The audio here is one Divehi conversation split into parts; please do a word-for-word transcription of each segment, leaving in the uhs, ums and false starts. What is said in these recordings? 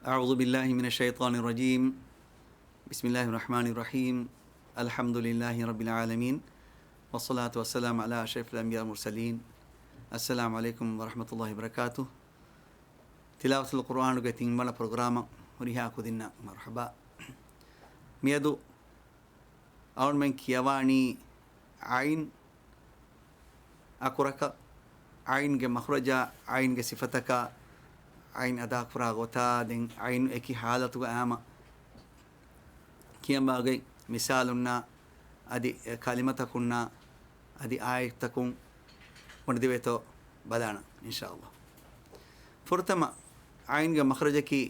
أعوذ بالله من الشيطان الرجيم. بسم الله الرحمن الرحيم. الحمد لله رب العالمين. والصلاة والسلام على أشرف الأنبياء والمرسلين. السلام عليكم ورحمة الله وبركاته. ތިލާވަތުލް ޤުރްއާނުގެ ތިންވަނަ ޕްރޮގްރާމަށް ހުރިހާ ކުދިންނަށް މަރުޙަބާ. މިއަދު އަޅުމެން ކިޔަވާނީ ޢައިން އަކުރަކަށް، ޢައިންގެ މަޚްރަޖާ، ޢައިންގެ ސިފަތަކާ، ޢައިން އަދާކުރާ ގޮތާ، ދެން ޢައިން އެކި ޙާލަތުގަ އާމަ ކިޔަންވާގޮތް މިސާލުންނާ، އަދި ކަލިމަތަކުންނާ، އަދި އާޔަތްތަކުން ބުނެދެވޭތޯ ބަލާނަން، އިންޝާﷲ. ފުރަތަމަ ޢައިންގެ މަޚްރަޖަކީ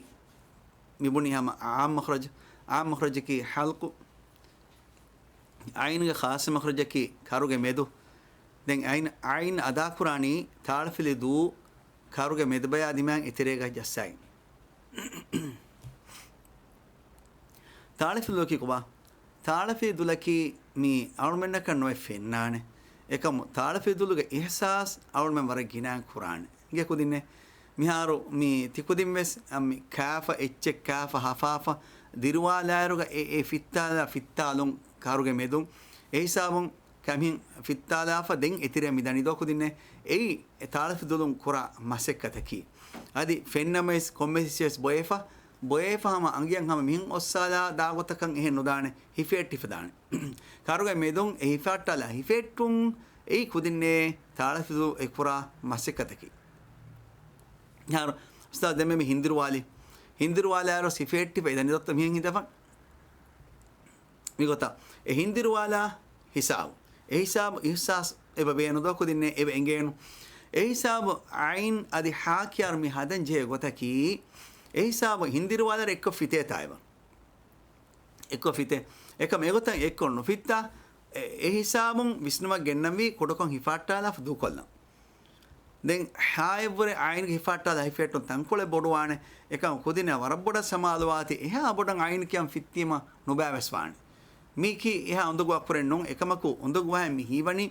މިބުނީ ހަމަ ޢާއްމު މަޚްރަޖު، ޢާއްމު މަޚްރަޖަކީ ޙަލްޤު. ޢައިންގެ ޚާއްޞަ މަޚްރަޖަކީ ކަރުގެ މެދު. ދެން ޢައިން، ޢައިން އަދާކުރާނީ ތާޅަފިލި ދޫ ކަރުގެ މެދުބަޔާ ދިމާއިން އެތެރޭގަ ޖައްސައި. ތާޅަފިލި ދުލަކީ ކޮބާ؟ ތާޅަފިލި ދުލަކީ މީ އަޅުމެންނަކަށް ނުވެ ފެންނާނެ. އެކަމު ތާޅަފިލި ދުލުގެ އިޙްސާސް އަޅުމެން ވަރަށް ގިނައިން ކުރާނެ. އިނގޭ ކުދިންނޭ. މިހާރު މި ތިކުދިން ވެސް އަ، މި ކާފަ އެއްޗެއް ކާފަ ހަފާފަ ދިރުވާލާއިރުގަ އެ، އެ ފިއްތާލާ ފިއްތާލުން ކާރުގެ މެދުން އެ ހިސާބުން ކަމިހިން ފިއްތާލާފަ ދެން އެތެރެ މި ދަނީ ދޯ ކުދިންނޭ. އެއީ އެ ތާޅަފިލި ދުލުން ކުރާ މަސައްކަތަކީ. އަދި ފެންނަމަވެސް ކޮންމެސް ވެސް ބޮއެފަ، ބޮއެފަ ހަމަ އަނގިޔަށް ހަމަ މިހެން އޮއްސާލާ ދާ ގޮތަކަށް އެހެން ނުދާނެ. ހިފެއްޓިފަ ދާނެ. ކާރުގެ މެދުން އެ ހިފައްޓާލާ ހިފެއްޓުން އެއީ ކުދިންނޭ ތާޅަފިލި ދުލު އެ ކުރާ މަސައްކަތަކީ. ހާރު، އުސްތާޛް ދެންމެ މި ހިންދިރުވާލި. ހިންދިރުވާލާއިރު ހިފެއްޓިފަ އެ ދަނީ ދޯ މިހެން ހިނދަފަ. މިގޮތަށް އެ ހިންދިރުވާލާ ހިސާބު. އެ ހިސާބު އިޙްސާސް އެބަ ވޭނު ދޯ ކުދިންނޭ އެބަ އެނގޭނު. އެ ހިސާބު ޢައިން އަދި ޙާ ކިޔާރު މި ހަދަން ޖެހޭ ގޮތަކީ، އެ ހިސާބު ހިންދިރުވާލާއިރު އެއްކޮށް ފިތޭ ތާއިބަ. އެއްކޮށް ފިތޭ. އެކަމް އެގޮތަށް އެއްކޮށް ނުފިއްތާ، އެ، އެ ހިސާބުން ވިސްނުމަށް ގެންނަންވީ ކުޑަކޮށް ހިފާއްޓާލާފަ ދޫކޮށްލަން. ދެން ޙާއެއްވުރެ ޢައިންގެ ހިފާއްޓާލާ ހިފެއްޓުން ތަންކޮޅެއް ބޮޑުވާނެ. އެކަމް ކުދިންނަށް ވަރަށް ބޮޑަށް ސަމާލުވާތީ އެހާ ބޮޑަށް ޢައިން ކިޔަން ފިއްތީމަ ނުބައިވެސް ވާނެ. މީކީ އެހާ އުނދަގޫ އަކުރެއް ނޫން. އެކަމަކު އުނދަގޫވާހެން މި ހީވަނީ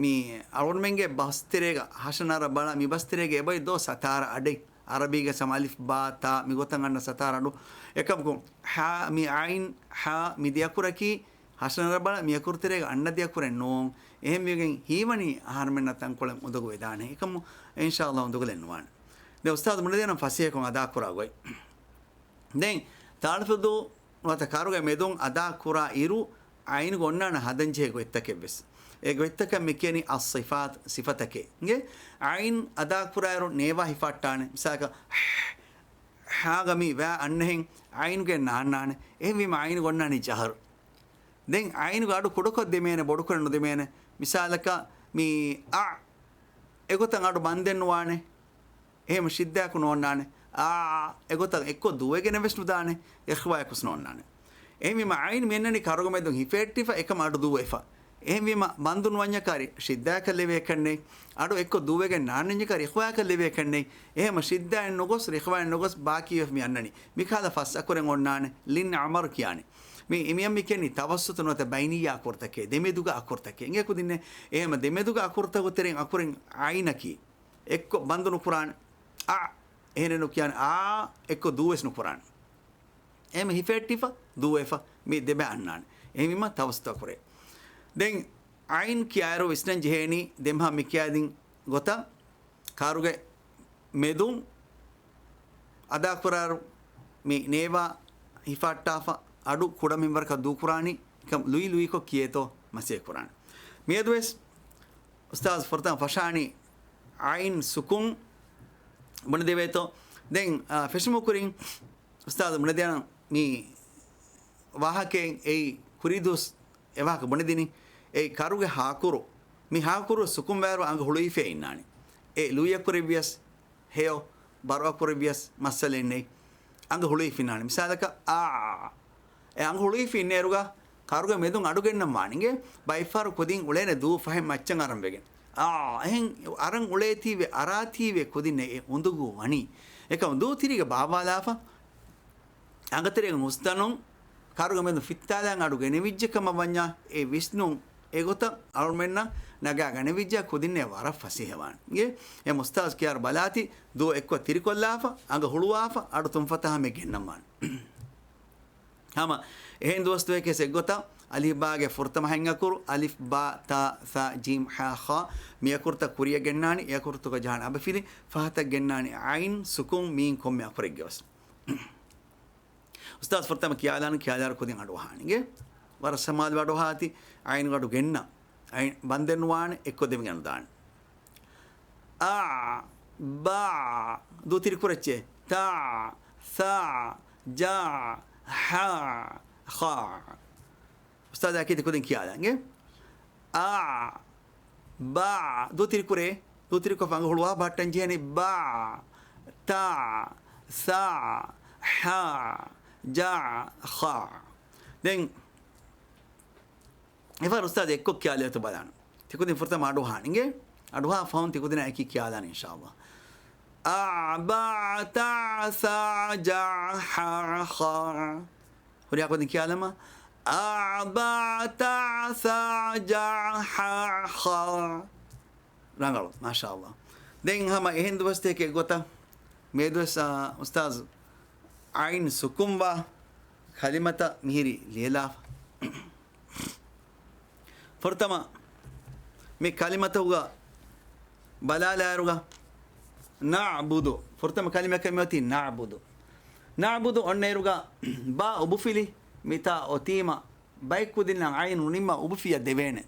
މި އަޅުގަނޑުމެންގެ ބަސްތެރޭގަ ހަށަނަރަ ބަލަ މި ބަސްތެރޭގަ އެބައޮތް ދޯ ސަތާރަ އަޑެއް. ޢަރަބީގަ ސަމަ އަލިފް ބާ ތާ މިގޮތަށް އަންނަ ސަތާރަ އަޑު. އެކަމަކު ޙާ މި ޢައިން ޙާ މި ދެ އަކުރަކީ ހަށަނަރަ ބަލަ މި އަކުރު ތެރޭގަ އަންނަ ދެ އަކުރެއް ނޫން. އެހެންވެގެން ހީވަނީ އަހަރުމެންނަށް ތަންކޮޅެއް އުނދަގޫ ވެދާނެ. އެކަމު އިންޝާﷲ އުނދަގުލެއް ނުވާނެ. ދެން އުސްތާޛު ބުނެދޭނަން ފަސޭހަކޮށް އަދާކުރާ ގޮތް. ދެން ތާޅަފިލި ދުލު ނުވަތަ ކާރުގެ މެދުން އަދާކުރާ އިރު ޢައިނުގަ އޮންނާނެ ހަދަންޖެހޭ ގޮތްތަކެއް ވެސް. އެ ގޮތްތަކަށް މި ކިޔަނީ އައްޞިފާތު، ސިފަތަކޭ. އިނގޭ؟ ޢައިން އަދާކުރާއިރު ނޭވާ ހިފާއްޓާނެ. މިސާލަކަށް ޙާގަ މި ވާ އަންނަހެން ޢައިނުގެ ނާންނާނެ. އެހެންވީމަ ޢައިނުގަ އޮންނާނީ ޖަހަރު. ދެން ޢައިނުގެ އަޑު ކުޑަކޮށް ދެމޭނެ، ބޮޑުކުރެއް ނުދެމޭނެ. މިސާލަކަށް މި އަ އެގޮތަށް އަޑު ބަންދެއް ނުވާނެ. އެހެން ޝިއްދާއަކު ނޯންނާނެ. އާ އެގޮތަށް އެއްކޮށް ދޫވެގެނެއް ވެސް ނުދާނެ. އިޚްފާއަކުސް ނޯންނާނެ. އެހެންވީމަ ޢައިން މި އަންނަނީ ކާރުގެ މެދުން ހިފެއްޓިފަ އެކަމަ އަޑު ދޫވެފަ. އެހެންވީމަ ބަންދު ނުވަންޏާ ކާރި ޝިއްދާއަކަށް ލެވޭކަށް ނެތް. އަޑު އެއްކޮށް ދޫވެގެން ނާންނަންޏާ ކާރި އިޚްފާއަކަށް ލެވޭކަށް ނެތް. އެހެންމަ ޝިއްދާއެއް ނުގޮސް، އިޚްފާއެއް ނުގޮސް ބާކީވެފަ މި އަންނަނީ. މިކަހަލަ ފަސް އަކުރެއް އޮންނާނެ. ލިން އަމަރު ކިޔާނެ. މި މިއަށް މި ކިޔަނީ ތަވައްސުތު ނުވަތަ ބައިނިއްޔާ އަކުރުތަކޭ. ދެމެދުގަ އަކުރުތަކޭ. އިނގޭ ކުދިންނޭ. އެހެންމަ ދެމެދުގަ އަކުރުތަކުގެ ތެރެއިން އަކުރެއް ޢައިނަކީ. އެއްކޮށް ބަންދު ނުކުރާނެ. އަ އެހެނެއް ނުކިޔާނެ. އާ އެއްކޮށް ދޫވެސް ނުކުރާނެ. އެހެން ހިފެއްޓިފަ، ދޫވެފަ، މި ދެބަ އަންނާނެ. އެހެންވީމަ ތަވައްސުތު އަކުރޭ. ދެން ޢައިން ކިޔާއިރު ވިސްނަން ޖެހޭނީ ދެމަހަ މި ކިޔާދިން ގޮތަށް ކާރުގެ މެދުން އަދާކުރާއިރު މި ނޭވާ ހިފައްޓާފަ އަޑު ކުޑަ މިންވަރަކަށް ދޫކުރާނީ އެކަމް ލުއި ލުއިކޮށް ކިޔޭތޯ މަސޭ ކުރާނެ. މިއަދުވެސް އުސްތާޒު ފުރަތަމަ ފަށާނީ ޢައިން ސުކުން ބުނެދެވޭތޯ. ދެން، އާ، ފެށުމުގެ ކުރިން އުސްތާޒު ބުނެދޭނަން މި ވާހަކައިން އެއީ ކުރީ ދުވަސް އެ ވާހަކަ ބުނެދިނީ. އެއީ ކާރުގެ ހާކުރު. މި ހާކުރު ސުކުންވާއިރު އަނގަ ހުޅުވިފައި އިންނާނެ. އެ ލުއިއަކުރެއްވިޔަސް ހެޔޮ، ބަރުއަކުރެއްވިޔަސް މައްސަލައެއް ނެތް. އަނގަ ހުޅުވިފައި އިންނާނެ. މިސާލަކަށް އާ. އެ އަނގަ ހުޅުވިފައި އިންނައިރުގަ ކާރުގެ މެދުން އަޑު ގެންނަން ވާނެ. އިނގޭ ބައެއްފަހަރު ކުދިން އުޅޭނެ ދޫ ފަހެއް މައްޗަށް އަރަން ވެގެން. އާ، އެހެން އަރަން އުޅޭތީވެ، އަރާތީވެ ކުދިންނެއް އެ އުނދަގޫ ވަނީ. އެކަމް ދޫ ތިރީގަ ބާއްވާލާފަ، އަނގަތެރޭގަ ހުސްދަނުން ކާރުގެ މެދު ފިއްތާލާން އަޑު ގެނެވިއްޖެ ކަމަށް ވަންޏާ، އެ ވިސްނުން އެގޮތަށް އަޅުމެންނަށް ނަގާގަނެވިއްޖާ ކުދިންނޭ ވަރަށް ފަސޭހަވާނެ. އިނގޭ؟ އެ އުސްތާޒު ކިޔާރު ބަލާތި، ދޫ އެއްކޮށް ތިރިކޮށްލާފަ، އަނގަ ހުޅުވާފަ، އަޑު ތުންފަތަހާ މެ ގެންނަންވާނެ. ހަމަ އެހެން ދުވަސް ދުވަހެކޭސް އެއްގޮތަށް އަލިފް ބާގެ ފުރަތަމަ ހަތް އަކުރު، އަލިފް ބާ ތާ ސާ ޖީމް ހާ ޚާ، މި އަކުރުތައް ކުރިއަށް ގެންނާނީ، އެ އަކުރުތަކަށް ޖަހާނެ އަބަފިލި، ފަހަތަށް ގެންނާނީ އައިން، ސުކުން، މީން ކޮންމެ އަކުރެއްގެވެސް. އުސްތާޒު ފުރަތަމަ ކިޔާލާނު، ކިޔާލާރު ކުދިން އަޑުއަހާނެ. އިނގޭ؟ ވަރަށް ސަމާލު އަޑުއަހާތި، އައިނުގަޑު ގެންނަ. އައިން ބަންދެއް ނުވާނެ، އެއްކޮށް ދެމިގެން ނުދާނެ. އާ، ބާ، ދޫ ތިރިކުރައްޗޭ. ތާ، ސާ، ޖާ، ހާ، ޚާ. އުސްތާޒާ ކީ ތި ކުދިން ކިޔާލާން. އިނގޭ؟ އާ، ބާ، ދޫ ތިރިކުރޭ، ދޫ ތިރިކޮށް އަނގަ ހުޅުވާ ބަހައްޓަން ޖެހޭނީ. ބާ، ތާ، ސާ، ހާ، ޖާ، ޚާ. ދެން އެފަހަރު އުސްތާޒު އެއްކޮށް ކިޔާލިއަތު ބަލާނަ. ތިކުދިން ފުރަތަމަ އަޑުއަހާނެ. އިނގޭ؟ އަޑުއަހާ ފަހުން ތިކުދިންނާ އެކީ ކިޔާލާނެ އިންޝާﷲ. އާ، ބާ، ތާ، ސާ، ޖާ، ހާ، ޚާ. ހުރިހާ ކުދިން ކިޔާލަމާ. އާ، ބާ، ތާ، ސާ، ޖާ، ހާ، ޚާ. ރަނގަޅު، މާޝާﷲ. ދެން ހަމަ އެހެން ދުވަސްތަކެއް ގޮތަށް މިއަދުވެސް، އާ، އުސްތާޒު އައިން ސުކުންވާ ކަލިމަތައް މިހިރި ލިޔެލާފަ. ފުރަތަމަ މި ކަލިމަތަކުގަ ބަލާލާއިރުގަ ނަޢުބުދު. ފުރަތަމަ ކަލިމައަކަށް މިއޮތީ ނަޢުބުދު. ނަޢުބުދު އޮންނައިރުގަ ބާ އުބުފިލި މިތާ އޮތީމަ ބައެއް ކުދިންނަށް އައިން ނުނިންމާ އުބުފިއްޔާ ދެވޭނެ.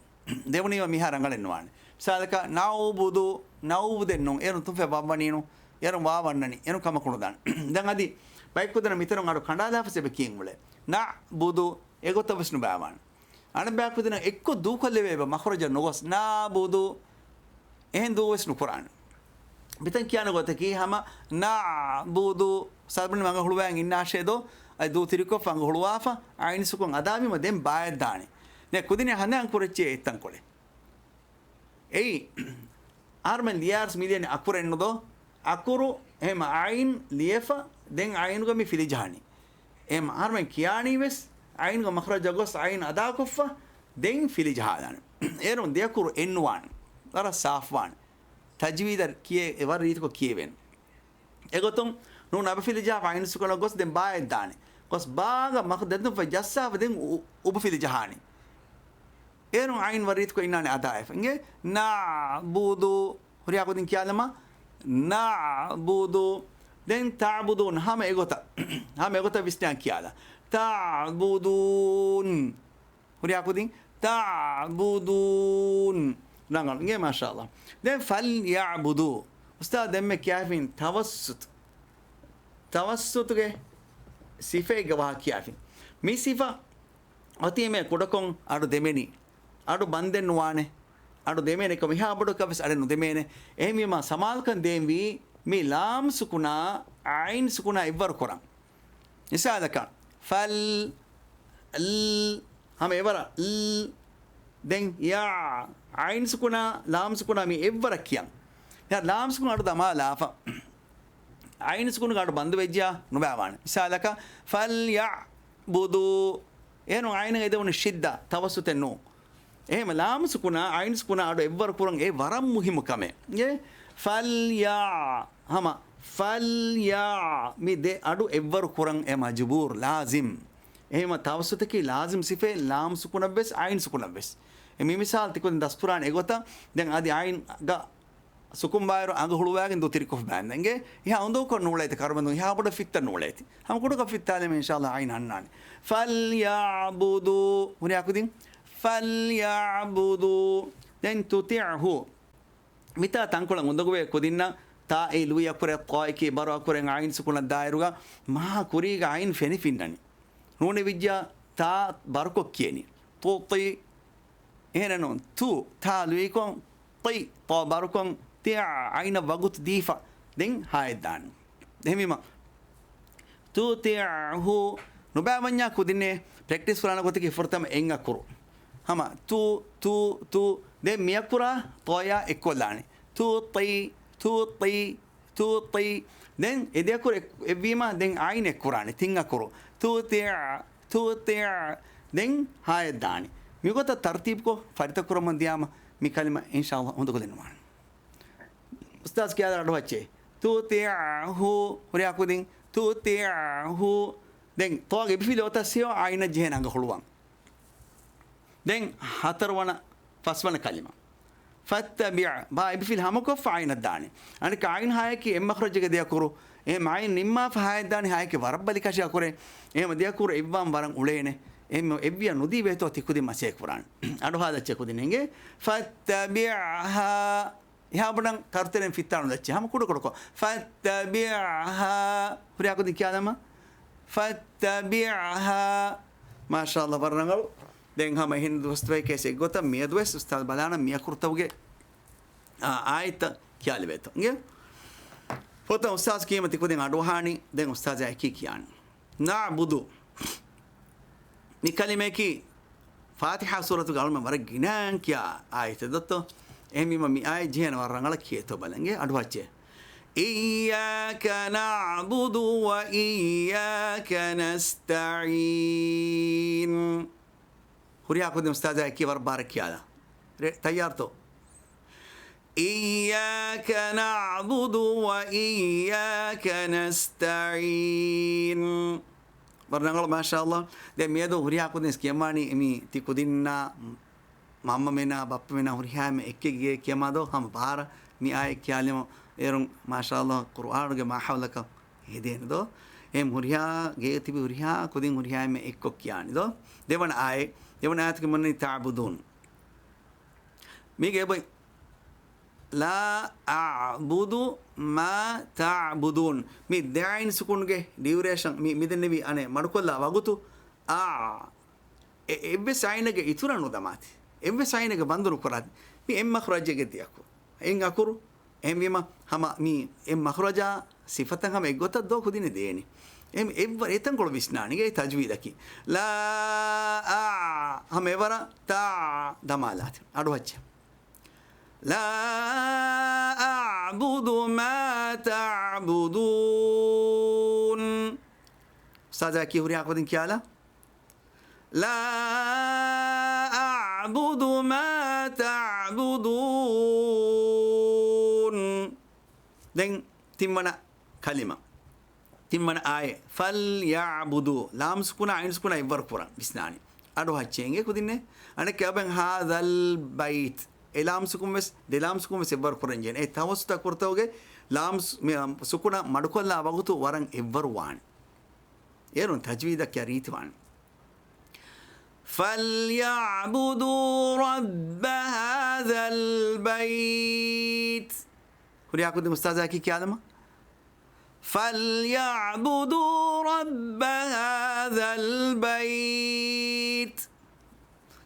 ދެވުނީމަ މިހާ ރަނގަޅެއް ނުވާނެ. މިސާލަކަށް ނަޢުބުދު، ނަޢުބުދެއް ނޫން. އޭރުން ތުންފަތް ވައްވަނީނު. އޭރުން ވާ ވަންނަނީ. އޭރުން ކަމަކު ނުދާނެ. ދެން އަދި ބައެއް ކުދިންނަށް މިތަނުން އަޑު ކަނޑާލާފަސް އެބަ ކިޔަން އުޅޭ. ނަޢުބުދު އެގޮތަށް ވެސް ނުބައިވާނެ. އަނެއްބަޔަކު ދެން އެއްކޮށް ދޫކޮށްލެވޭ އެބަ މަޚްރަޖަށް ނުގޮސް ނާބުދު އެހެން ދޫ ވެސް ނުކުރާނެ. މިތަން ކިޔާނެ ގޮތަކީ ހަމަ ނަޢުބުދު ސަބަބުން އަނގަ ހުޅުވައިގެން އިންނާށޭ ދޯ، އަދި ދޫ ތިރިކޮށްފަ އަނގަ ހުޅުވާފަ އައިން ސުކުން އަދާވީމަ ދެން ބާއެއް ދާނެ. ދެން ކުދިންނަށް ހަނދާން ކުރައްޗޭ އެއްތަންކޮޅެއް. އެއީ، އަހަރުމެން ލިޔާރުސް މިލިޔަނެ އަކުރެއްނު ދޯ؟ އަކުރު، އެހެމަ އައިން ލިޔެފަ، ދެން އައިނުގަ މި ފިލިޖަހާނީ. އެހެމަ އަހަރުމެން ކިޔާނީ ވެސް، އައިނުގަ މަޚްރަޖަށް ގޮސް އައިން އަދާކޮށްފަ، ދެން ފިލިޖަހާލާނެ. އޭރުން ދެއަކުރު އެއްނުވާނެ. ވަރަށް ސާފުވާނެ. ތަޖްވީދަށް ކިޔޭ، އެ ވަރަށް ރީތިކޮށް ކިޔެވޭނެ. އެގޮތުން ނޫން އަބަފިލި ޖަހާފަ އައިން ސުކުނަށް ގޮސް ދެން ބާއެއް ދާނެ. ގޮސް ބާގަ މަޚް ދެން ފަ ޖައްސާފަ ދެން އު-، އުބުފިލި ޖަހާނެ. އޭރުން އައިން ވަރަށް ރީތިކޮށް އިންނާނެ އަދާއެފަ. އިނގޭ؟ ނަޢުބުދު. ހުރިހާ ކުދިން ކިޔާލަމާ. ނަޢުބުދު. ދެން ތަޢުބުދޫން. ހަމަ އެގޮތަށް. ހަމަ އެގޮތަށް ވިސްނާ ކިޔާލާ. ތަޢުބުދޫން. ހުރިހާ ކުދިން ތަޢުބުދޫން. ރަނގަޅު. އިނގޭ މާޝާﷲ. ދެން ފަލްޔަޢުބުދޫ. އުސްތާޛް ދެންމެ ކިޔާފިން ތަވައްސުތު. ތަވައްސުތުގެ ސިފައެއްގަ ވާހަކަ ކިޔާފިން. މި ސިފަ އޮތީމޭ ކުޑަކޮށް އަޑު ދެމެނީ. އަޑު ބަންދެއް ނުވާނެ. އަޑު ދެމޭނެ ކަމަށް އެހާ ބޮޑަކަށް ވެސް އަޑެއް ނުދެމޭނެ. އެހެންވީމާ ސަމާލުކަން ދޭންވީ މި ލާމް ސުކުނާ އައިން ސުކުނާ އެއްވަރު ކުރަން. މިސާލަކަށް، ފަލް، ލް، ހަމަ އެވަރަށް، ލް، ދެން ޔާ، އައިން ސުކުނާ، ލާމް ސުކުނާ މި އެއްވަރަށް ކިޔަން. ޔާ، ލާމް ސުކުން އަޑު ދަމާލާފަ. އައިން ސުކުނުގެ އަޑު ބަންދު ވެއްޖިޔާ ނުބައިވާނެ. މިސާލަކަށް، ފަލް ޔަޢުބުދޫ. އޭރު އައިނަށް އެދެވުނު ޝިއްދަ، ތަވައްސުތެއް ނޫން. އެހެން ލާމް ސުކުނާ، އައިން ސުކުނާ އަޑު އެއްވަރު ކުރަން އެ ވަރަށް މުހިއްމު ކަމެއް. އެ ފަލްޔާ، ހަމަ ފަލްޔާ، މި ދެ އަޑު އެއްވަރު ކުރަން އެ މަޖުބޫރު، ލާޒިމް. އެހެން ތަވައްސުތަކީ ލާޒިމް ސިފައެއް، ލާމް ސުކުނަށް ވެސް، އައިން ސުކުނަށް ވެސް. އެ މި މިސާލް ތިކުދިން ދަސްކުރާނެ އެގޮތަށް. ދެން އަދި އައިންގަ ސުކުންވާއިރު އަނގަ ހުޅުވާގެން ދޫ ތިރިކޮށް ބާންދެންގެ އެހާ އުނދަގޫކޮށް ނޫޅޭތި، ކަރުބަންދު އެހާ ބޮޑަށް ފިއްތަ ނޫޅޭތި. ހަމަ ކުޑަކޮށް ފިއްތާލެމެ އިންޝާﷲ އައިން ހަންނާނެ. ފަލްޔަޢުބުދޫ. ހުރިހާ ކުދިން. ފަލްޔަޢުބުދޫ. ދެން ތުޠިޢްހު. މިތާ ތަންކޮޅަށް އުނދަގޫވޭ ކުދިންނަށް ތާއީ ލުއި އަކުރެއް، ޠާއަކީ ބަރު އަކުރެއް އައިން ސުކުނަށް ދާއިރުގަ މާ ކުރީގަ އައިން ފެނިފިންނަނީ. ނޫނެވިއްޖާ ތާ ބަރުކޮށް ކިޔެނީ. ތުޠި. އެހެނެއް ނޫން. ތު، ތާ ލުއިކޮށް، ޠި، ޠާ ބަރުކޮށް، ތިޢަ، އައިނަށް ވަގުތު ދީފަ، ދެން ހާއެއް ދާން. އެހެންވީމަ، ތުޠިޢްހު، ނުބައިވަންޏާ ކުދިންނޭ ޕްރެކްޓިސް ކުރާނެ ގޮތަކީ ފުރަތަމަ އެއް އަކުރު. ހަމަ ތު، ތު، ތު، ދެން މި އަކުރާ ޠާޔާ އެއްކޮށްލާނެ. ތުޠި، ތުޠި، ތުޠި. ދެން އެ ދެ އަކުރު އެއް، އެއްވީމަ ދެން އައިން އެއްކުރާނެ. ތިން އަކުރު. ތުޠިޢް، ތުޠިޢް. ދެން ހާއެއް ދާނެ. މިގޮތަށް ތަރްތީބުކޮށް ފަރިތަކުރަމުން ދިޔާމަ، މި ކަލިމަ އިންޝާﷲ ހުނދުކޮށްދެއްވާނެ. އުސްތާޛް ކިޔާލާ އަޑުއައްޗޭ. ތުޠިޢްހު. ހުރިހާ ކުދިން. ތުޠިޢްހު. ދެން ޠާގެ އެބިފިލި އޮތަސް ހެޔޮ އައިނަށް ޖެހޭނެ އަނގަ ހުޅުވަން. ދެން ހަތަރުވަނަ، ފަސްވަނަ ކަލިމަ. ފައްތަބިޢް. ބާ އެބިފިލި ހަމަކޮށްފަ އައިނަށް ދާނެ. އަނެއްކާ އައިން ހާއެކީ އެއް މަޚްރަޖެއްގެ ދެ އަކުރު. އެހެން އައިން ނިންމާފަ ހާއެއް ދާނީ ހާއެކޭ ވަރަށް ބަލިކަށި އަކުރެއް. އެހެން ދެ އަކުރު އެއްވާން ވަރަށް އުޅޭނެ. އެހެން އެއްވިޔަ ނުދީ ވޭތޯ ތި ކުދިން މަސޭ ކުރާނެ. އަޑު ހާދައްޗޭ ކުދިން އެނގޭ. ފައްތަބިޢްހާ. އެހާ ބުނަން ކަރުތެރެއިން ފިއްތާޅު ދައްޗޭ. ހަމަ ކުޑަކުޑަކޮށް. ފައްތަބިޢްހާ. ހުރިހާ ކުދިން ކިޔާލަމާ. ފައްތަބިޢްހާ. މާޝާﷲ ވަރަށް ރަނގަޅު. ދެން ހަމަ އެހެން ދުވަސް ދުވަހެކޭ އެއްގޮތަށް މިއަދުވެސް އުސްތާޛް ބަލާނަން މި އަކުރުތަކުގެ އާ، އާޔަތްތައް ކިޔާލެވޭތޯ. އިނގޭ؟ ފޮތަށް އުސްތާޛް ކީމަ ތި ކުދިން އަޑުއަހާނީ، ދެން އުސްތާޛާ އެކީ ކިޔާނީ. ނަޢުބުދު. މި ކަލިމަޔަކީ ފާތިޙާ ސޫރަތުގެ އަޅުމެން ވަރަށް ގިނައިން ކިޔާ އާޔަތެއް ދޯ. އެހެންވީމަ މި އާޔަތް ޖެހޭނެ ވަރަށް ރަނގަޅަށް ކިޔޭތޯ ބަލަން. އިނގޭ؟ އަޑުއައްޗޭ. إياك نعبد وإياك نستعين. ހުރިހާ ކުދިން އުސްތާޛާ އެކީ ވަރަށް ބާރަށް ކިޔާލާ. ރޭ، ތައްޔާރުތޯ؟ إياك نعبد وإياك نستعين. ވަރަށް ރަނގަޅު، މާޝާﷲ. ދެން މިއަދު ހުރިހާ ކުދިން ކިޔަންވާނީ މި ތި ކުދިންނާ، މަންމަމެނާ، ބައްޕަމެނާ ހުރިހާ އެންމެ އެއްކެއްގެ ކިޔަމާ ދޯ، ހަމަ ބާރަށް މި އާޔަތް ކިޔާލީމަ އޭރުން މާޝާﷲ ޤުރުއާނުގެ މާހައުލަކަށް ހެދޭނެ ދޯ. އެހެން ހުރިހާ ގޭގަ ތިބި ހުރިހާ ކުދިން ހުރިހާ އެންމެ އެއްކޮށް ކިޔާނެ ދޯ. ދެވަނަ އާޔަތް، ދެވަނަ އާޔަތުގެ މަންނަނީ تعبدون. މީގެ އެބައި لا أعبد ما تعبدون. މި ދެ އައިން ސުކުންގެ ޑިއުރޭޝަން މި، މިދެންނެވި އަނެއް މަޑުކޮށްލާ ވަގުތު އާ، އެ، އެއްވެސް އައިނެއްގެ އިތުރަށް ނުދަމާތި. އެއްވެސް އައިނެއްގެ ބަންދު ނުކުރާތި. މި އެއް މަޚްރަޖެއްގެ ދެ އަކުރު. އެއް އަކުރު. އެހެންވީމަ ހަމަ މި އެއް މަޚްރަޖާ ސިފަތައް ހަމަ އެއްގޮތަށް ދޯ ކުދިން ދޭނީ. އެހެން އެއްވަރު އެތަންކޮޅު ވިސްނާނީ އެ ތަޖްވީދަކީ. ލާ އާ ހަމަ އެވަރަށް ތާ ދަމާލާތި. އަޑުއައްޗޭ. لا أعبد ما تعبدون. އުސްތާޛާ އެކީ ހުރިހާ ކުދިން ކިޔާލާ. لا أعبد ما تعبدون. ދެން ތިންވަނަ ކަލިމަ. ތިންވަނަ އާޔަތް. فَلْيَعْبُدُوا. ލާމް ސުކުނާ އައިން ސުކުނާ އެއްވަރު ކުރަން ވިސްނާނީ. އަޑު އައްޗޭ އިނގޭ ކުދިންނޭ. އަނެއްކާ ބައިން هَٰذَا الْبَيْتِ. އެ ލާމް ސުކުން ވެސް، ދެ ލާމް ސުކުން ވެސް އެއްވަރު ކުރަން ޖެހޭނެ. އެ ތަވައްސުތު އަކުރުތަކުގެ ލާމް ސު-، މި، ސުކުނަށް މަޑުކޮށްލާ ވަގުތު ވަރަށް އެއްވަރު ވާނެ. އޭރުން ތަޖްވީދަށް ކިޔާ ރީތި ވާނެ. فَلْيَعْبُدُوا رَبَّ هَٰذَا الْبَيْتِ. ހުރިހާ ކުދިން އުސްތާޛާ އެކީ ކިޔާލަމާ. فَلْيَعْبُدُوا رَبَّ هَٰذَا الْبَيْتِ.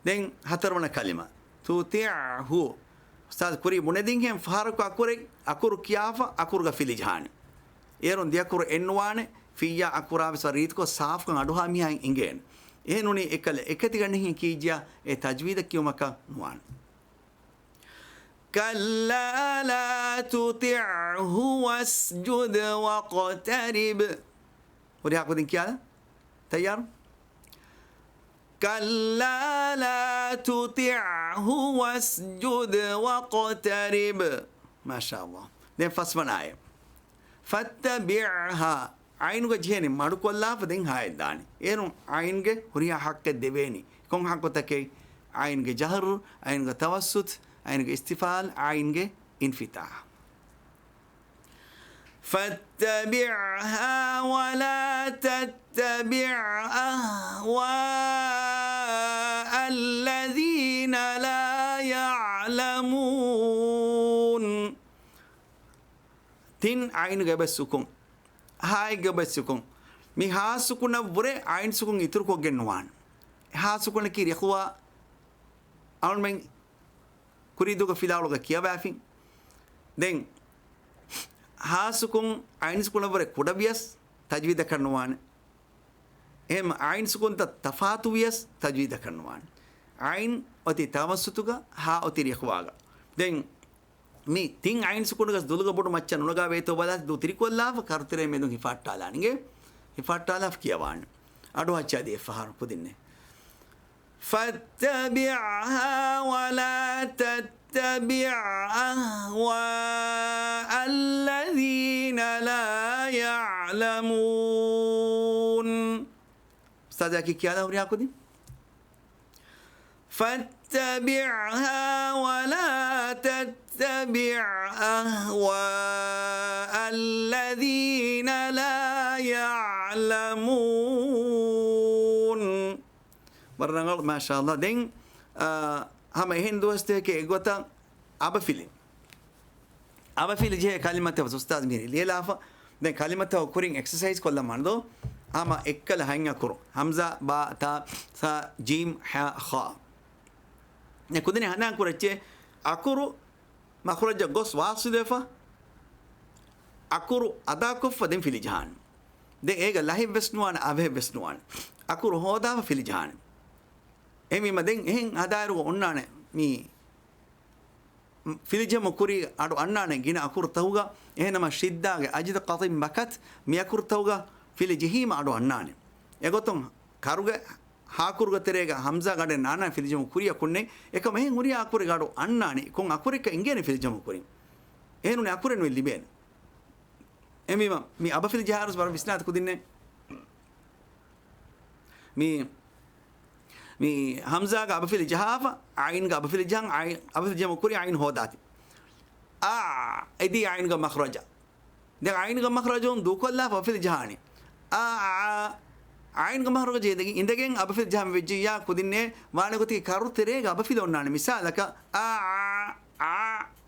ދެން ހަތަރުވަނަ ކަލިމަ. تُطِعْهُ. އުސްތާޛު ކުރީ ބުނެދިންހެން ފަހަރަކު އަކުރެއް، އަކުރު ކިޔާފަ، އަކުރުގަ ފިލިޖަހާނެ. އޭރުން ދެ އަކުރު އެއްނުވާނެ، ފިއްޔާ އަކުރާ ވެސް ވަރަށް ރީތިކޮށް ސާފުކަން އަޑުހާ މިހާ އިނގޭނެ. އެހެން ނޫނީ އެކަލަ އެކަތިގަނޑެއްހެން ކީއްޖެޔާ އެ ތަޖްވީދަށް ކިޔުމަކަށް ނުވާނެ. كَلَّا لَا تُطِعْهُ وَاسْجُدْ وَاقْتَرِب. ހުރިހާ ކުދިން ކިޔާލަ. ތައްޔާރު؟ كَلَّا لَا تُطِعْهُ وَاسْجُدْ وَاقْتَرِب. މާޝާﷲ. ދެން ފަސްވަނަ އާޔަތް. فَاتَّبِعْهَا. އައިނުގަ ޖެހޭނެ މަޑުކޮށްލާފަ ދެން ހާއެއް ދާނެ. އޭރުން އައިންގެ ހުރިހާ ޙައްޤެއް ދެވޭނީ. ކޮން ޙައްޤުތަކެއް؟ އައިންގެ ޖަހަރު، އައިންގެ ތަވައްސުތު، އައިންގެ އިސްތިފާލް، އައިންގެ އިންފިތާޙް. فَاتَّبِعْهَا وَلَا تَتَّبِعْ أَهْوَاءَ الَّذِينَ لَا يَعْلَمُونَ. ތިން އައިނުގެ އެބަ ސުކުން. ހާއެއްގެ އެބަ ސުކުން. މި ހާ ސުކުނަށްވުރެ އައިން ސުކުން އިތުރުކޮށްގެން ނުވާނެ. ހާ ސުކުނަކީ ރިޚުވާ އަޅުމެން ކުރީދޫގެ ފިލާވަޅުގަ ކިޔަވާފިން. ދެން ހާ ސުކުން އައިން ސުކުނަށްވުރެ ކުޑަވިޔަސް ތަޖްވީދަކަށް ނުވާނެ. އެހެން އައިން ސުކުންތައް ތަފާތުވިޔަސް ތަޖްވީދަކަށް ނުވާނެ. އައިން އޮތީ ތަވައްސުތުގަ، ހާ އޮތީ ރިޚުވާގަ. ދެން މި ތިން އައިން ސުކުނުގަސް ދުލުގަ ބޮޑު މައްޗަށް ނުނަގާ ވޭތޯ ބަލާތި، ދޫ ތިރިކޮށްލާފަ ކަރުތެރޭ މެދުން ހިފާއްޓާލާނެ އިނގޭ. ހިފާއްޓާލާފަ ކިޔަވާނެ. އަޑު އައްޗާދީ އެއްފަހަރު ކުދިންނޭ. فاتبعها ولا تتبع أهواء الذين لا يعلمون. އުސްތާޛާ ކި ކިޔާލާ ހުރިހާ ކުދިން؟ فاتبعها ولا تتبع أهواء الذين لا يعلمون. ވަރަށް ރަނގަޅު، މާޝާﷲ. ދެން، އާ، ހަމަ އެހެން ދުވަސްތަކެއް އެގޮތަށް އަބަފިލި. އަބަފިލި ޖެހޭ ކަލިމަތަށް އުސްތާޛު މިހިރީ ލިޔެލާފަ. ދެން ކަލިމަތައް ކުރިން އެކްސަސައިޒް ކޮށްލަމާނެ ދޯ. ހަމަ އެއްކަލަ ހަތް އަކުރު. ހަމްޒާ، ބާ، ތާ، ސާ، ޖީމް، ހާ، ޚާ. ދެން ކުދިން ހަނދާން ކުރައްޗޭ. އަކުރު މަޚްރަޖަށް ގޮސް ވާސިލުވެފަ، އަކުރު އަދާކޮށްފަ ދެން ފިލި ޖަހާނެ. ދެން އޭގަ ލަހެއްވެސް ނުވާނެ، އަވަހެއްވެސް ނުވާނެ. އަކުރު ހޯދާފަ ފިލި ޖަހާނެ. އެހެންވީމަ ދެން އެހެން ހަދާއިރުގަ އޮންނާނެ މި ފިލިޖަމު ކުރި އަޑު އަންނާނެ ގިނަ އަކުރުތަކުގަ. އެހެންނަމަ ޝިއްދާގެ އަޖިދު ޤަތިން ބަކަތް މި އަކުރުތަކުގަ ފިލި ޖެހީމަ އަޑު އަންނާނެ. އެގޮތުން ކަރުގެ ހާކުރުގެ ތެރޭގަ ހަމްޒާ ގަޑެއް ނާންނާނެ ފިލިޖަމު ކުރިއަކުންނެއް. އެކަމަ އެހެން ހުރިހާ އަކުރެއް އަޑު އަންނާނީ ކޮން އަކުރެއްކަ އިނގޭނެ ފިލިޖަމު ކުރިން. އެހެން ނޫނީ އަކުރެއް ނުވެ ލިބޭނެ. އެހެންވީމަ މި އަބަފިލި ޖަހާއިރު ވަރަށް ވިސްނާތި ކުދިންނޭ. މި، މި ހަމްޒާގަ އަބަފިލި ޖަހާފަ، ޢައިންގަ އަބަފިލި ޖަހަން، ޢައިން، އަބަފިލި ޖަމު ކުރި ޢައިން ހޯދާތި. އާ، އެދީ ޢައިންގަ މަޚްރަޖަށް. ދެން ޢައިންގަ މަޚްރަޖުން ދޫކޮށްލާފަ އަބަފިލި ޖަހާނީ. އާ، އާ، ޢައިންގަ މަޚްރަޖަށް އިނދެގެން އިނދެގެން އަބަފިލި ޖަހަން ވެއްޖިއްޔާ ކުދިންނޭ ވާނެ ގޮތަކީ ކަރު ތެރޭގަ އަބަފިލި އޮންނާނެ. މިސާލަކަށް، އާ، އާ، އާ،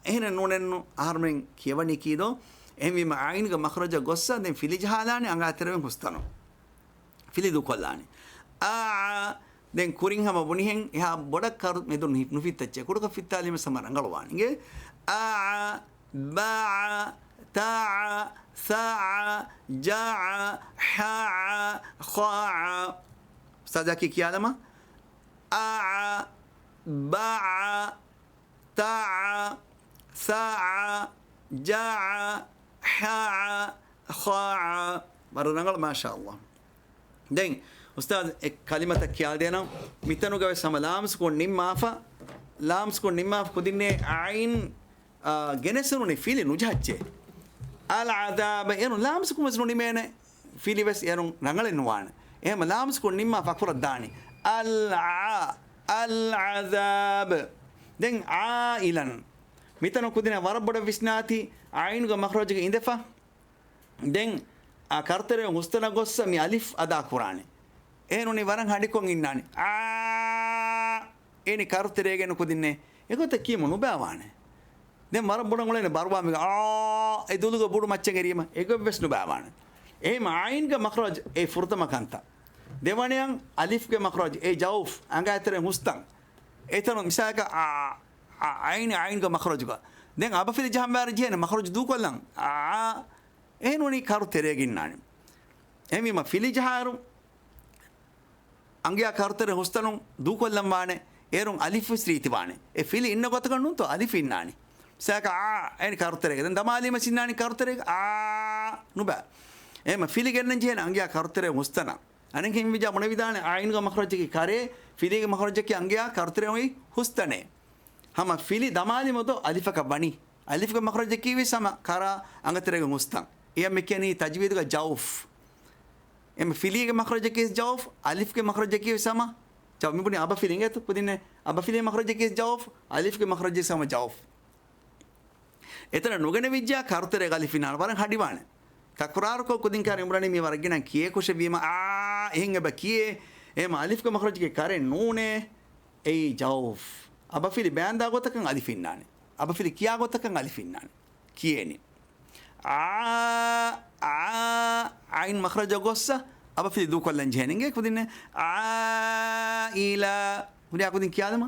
އެހެނެއް ނޫނެއްނު އަހަރުމެން ކިޔަވަނީ ކީދޯ؟ އެހެންވީމަ ޢައިންގަ މަޚްރަޖަށް ގޮއްސަ ދެން ފިލި ޖަހާލާނެ އަނގައިތެރެވެން ހުސްތަނުން. ފިލި ދޫކޮށްލާނީ. އާ، އާ، ދެން ކުރިން ހަމަ ބުނިހެން އެހާ ބޮޑަށް ކަރު މެދުން ނުފި-، ނުފިއްތައްޗޭ. ކުޑަކޮށް ފިއްތާލީމަ ހަމަ ރަނގަޅުވާނެ. އިނގޭ؟ އާ، އާ، ބާ، އާ، ތާ، އާ، ސާ، އާ، ޖާ، އާ، ހާ، އާ، ޚާ، އާ. އުސްތާޛާ ކި ކިޔާލަމާ. އާ، އާ، ބާ، އާ، ތާ، އާ، ސާ، އާ، ޖާ، އާ، ހާ، އާ، ޚާ، އާ. ވަރަށް ރަނގަޅު، މާޝާﷲ. ދެން އުސްތާޛު އެ ކަލިމަތައް ކިޔާދޭނަން. މިތަނުގަ ވެސް ހަމަ ލާމް ސުކޫން ނިންމާފަ، ލާމް ސުކޫން ނިންމާފަ ކުދިންނޭ ޢައިން، އާ، ގެނެސް ނޫނީ ފިލި ނުޖަހައްޗޭ. އަލް ޢަޛާބަ އޭރު ލާމް ސުކޫން ވެސް ނުނިމޭނެ. ފިލިވެސް އޭރުން ރަނގަޅެއް ނުވާނެ. އެހެން ލާމް ސުކޫން ނިންމާފަ އަކުރަށް ދާނީ. އަލް ޢާ، އަލް ޢަޛާބް. ދެން ޢާއިލަން. މިތަނު ކުދިންނަށް ވަރަށް ބޮޑަށް ވިސްނާތީ ޢައިނުގެ މަޚްރަޖުގަ އިނދެފަ. ދެން އާ ކަރުތެރެ ހުސްތަނަށް ގޮއްސަ މި އަލިފް އަދާ ކުރާނެ. އެހެން ނޫނީ ވަރަށް ހަޑިކޮށް އިންނާނެ. ޢާ، އޭނި ކަރުތެރޭގެން ކުދިންނޭ. އެގޮތަށް ކީމު ނުބައިވާނެ. ދެން ވަރަށް ބޮޑަށް އުޅޭނެ ބަރުވާމެގެ އާ، އެ ދުލުގެ ބުޑު މައްޗަށް އެރީމަ އެގޮތްވެސް ނުބައިވާނެ. އެހެން ޢައިންގެ މަޚްރަޖް އެ ފުރަތަމަ ކަންތައް. ދެވަނަޔަށް އަލިފްގެ މަޚްރަޖް އެ ޖައުފް އަނގައިތެރެ ހުސްތަން. އެތަނު މިސާލަކަށް އާ، އާ، ޢައިން، ޢައިންގެ މަޚްރަޖުގަ. ދެން އަބަފިލި ޖަހަން ވާރި ޖެހޭނެ މަޚްރަޖު ދޫކޮށްލަން. އާ، އެހެން ނޫނީ ކަރު ތެރޭގަ އިންނާނެ. އެހެންވީމަ ފިލި ޖަހާއިރު އަނގިޔާ ކަރުތެރެ ހުސްތަނުން ދޫކޮށްލަން ވާނެ، އޭރުން އަލިފް ވެސް ރީތިވާނެ. އެ ފިލި އިންނަ ގޮތަކަށް ނޫންތޯ އަލިފް އިންނާނީ. ސާކަ އާ، އޭނި ކަރުތެރޭގަ. ދެން ދަމާލީމަ ސިންނާނީ ކަރުތެރޭގަ އާ ނުބަ. އެހެން ފިލި ގެންނަން ޖެހޭނެ އަނގިޔާ ކަރުތެރެ ހުސްތަނަށް. އަނެއް ހިން ވިޖާ ބުނެވިދާނެ އައިނުގެ މަޚްރަޖަކީ ކަރޭ، ފިލީގެ މަޚްރަޖަކީ އަނގިޔާ ކަރުތެރެ ހުސްތަނޭ. ހަމަ ފިލި ދަމާލީމަ ދޯ އަލިފަކަށް ވަނީ. އަލިފްގެ މަޚްރަޖަކީ ވެސް ހަމަ ކަރާ އަނގަތެރޭގެ ހުސްތަން. އެޔަށް މި ކިޔަނީ ތަޖްވީދުގަ ޖައުފް. އެމަ ފިލީގެ މަޚްރަޖަކީ ވެސް ޖައުފް، އަލިފްގެ މަޚްރަޖަކީ ވެސް ހަމަ ޖައުފް. މި ބުނީ އަބަފިލި އިނގޭތޯ ކުދިންނޭ. އަބަފިލީގެ މަޚްރަޖަކީ ވެސް ޖައުފް، އަލިފްގެ މަޚްރަޖަކީ ވެސް ހަމަ ޖައުފް. އެތަނަށް ނުގެނެވިއްޖާ ކަރުތެރޭގަ އަލިފް އިންނާނެ. ވަރަށް ހަޑިވާނެ. ތަކުރާރުކޮށް ކުދިން ކާރި އިމްރާނީ މީ ވަރަށް ގިނަ ކިޔޭ ކުށެއްވީމަ، އާ، އެހެން އެބަ ކިޔޭ. އެހެމަ އަލިފްގެ މަޚްރަޖަކީ ކަރެއް ނޫނޭ. އެއީ ޖައުފް. އަބަފިލި ބަޔާންދާ ގޮތަކަށް އަލިފް އިންނާނެ. އަބަފިލި ކިޔާ ގޮތަކަށް އަލިފް އިންނާނެ. ކިޔޭނީ. އާ، އާ، އައިން މަޚްރަޖަށް ގޮއްސަ، އަބަފިލި ދޫކޮށްލަން ޖެހޭނެ. އިނގޭ ކުދިންނޭ. އާއިލާ. ހުރިހާ ކުދިން ކިޔާލަމާ.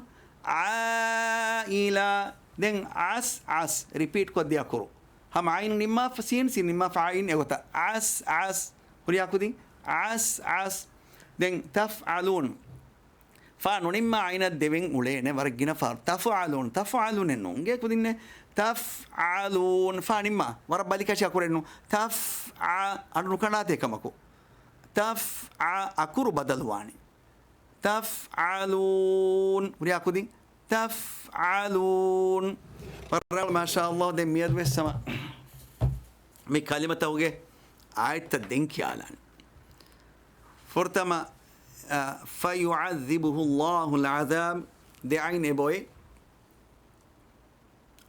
އާއިލާ. ދެން އަސް، އަސް. ރިޕީޓް ކޮށްދިޔަ ކުރު. ހަމަ އައިން ނިންމާފަ، ސީން، ސީން ނިންމާފަ، އައިން އެގޮތަށް. އަސް، އަސް. ހުރިހާ ކުދިން. އަސް، އަސް. ދެން ތަފްޢަލޫން. ފާ ނުނިންމާ އައިނަށް ދެވެން އުޅޭނެ ވަރަށް ގިނަ ފާރު. ތަފުޢަލޫން، ތަފުޢަލޫނެއް ނޫން. އިނގޭ ކުދިންނޭ. ތަފްޢަލޫން. ފާ ނިންމާ. ވަރަށް ބަލިކަށި އަކުރެއް ނޫން. ތަފްޢަ، އަޑު ނުކަނޑާތޭ ކަމަކު. ތަފްޢަ، އަކުރު ބަދަލުވާނެ. ތަފްޢަލޫން. ހުރިހާ ކުދިން. ތަފްޢަލޫން. ވަރަށް ރަނގަޅު، މާޝާﷲ. ދެން މިއަދުވެސް ހަމަ މި ކަލިމަތަކުގެ އާޔަތްތައް ދެން ކިޔާލާނެ. ފުރަތަމަ، އަ، فَيُعَذِّبُهُ اللَّهُ الْعَذَابَ. ދެ އައިން އެބައޮތް.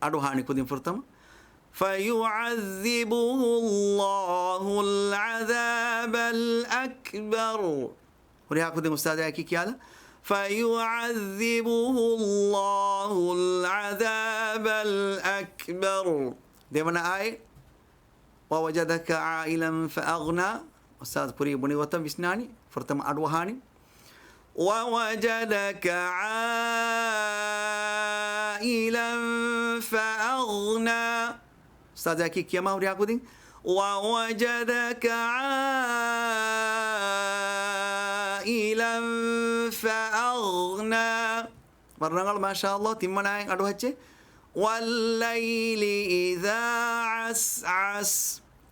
އަޑުއަހާނީ ކުދިން ފުރަތަމަ. فَيُعَذِّبُهُ اللَّهُ الْعَذَابَ الْأَكْبَرَ. ހުރިހާ ކުދިން އުސްތާޛާއަކީ ކިޔާލަ. فَيُعَذِّبُهُ اللَّهُ الْعَذَابَ الْأَكْبَرَ. ދެވަނަ އާޔަތް. وَوَجَدَكَ عَائِلًا فَأَغْنَىٰ. އުސްތާޛު ކުރީ ބުނި ގޮތަށް ވިސްނާނީ. ފުރަތަމަ އަޑުއަހާނީ. وَوَجَدَكَ عَائِلًا فَأَغْنَىٰ. އުސްތާޛާއަކީ ކިޔަމާ ހުރިހާ ކުދިން. وَوَجَدَكَ عَائِلًا فَأَغْنَىٰ. ވަރަށް ރަނގަޅު، މާޝާﷲ. ތިންވަނަ އާޔަތް އަޑުއަހައްޗޭ. وَاللَّيْلِ إِذَا عَسْعَسَ.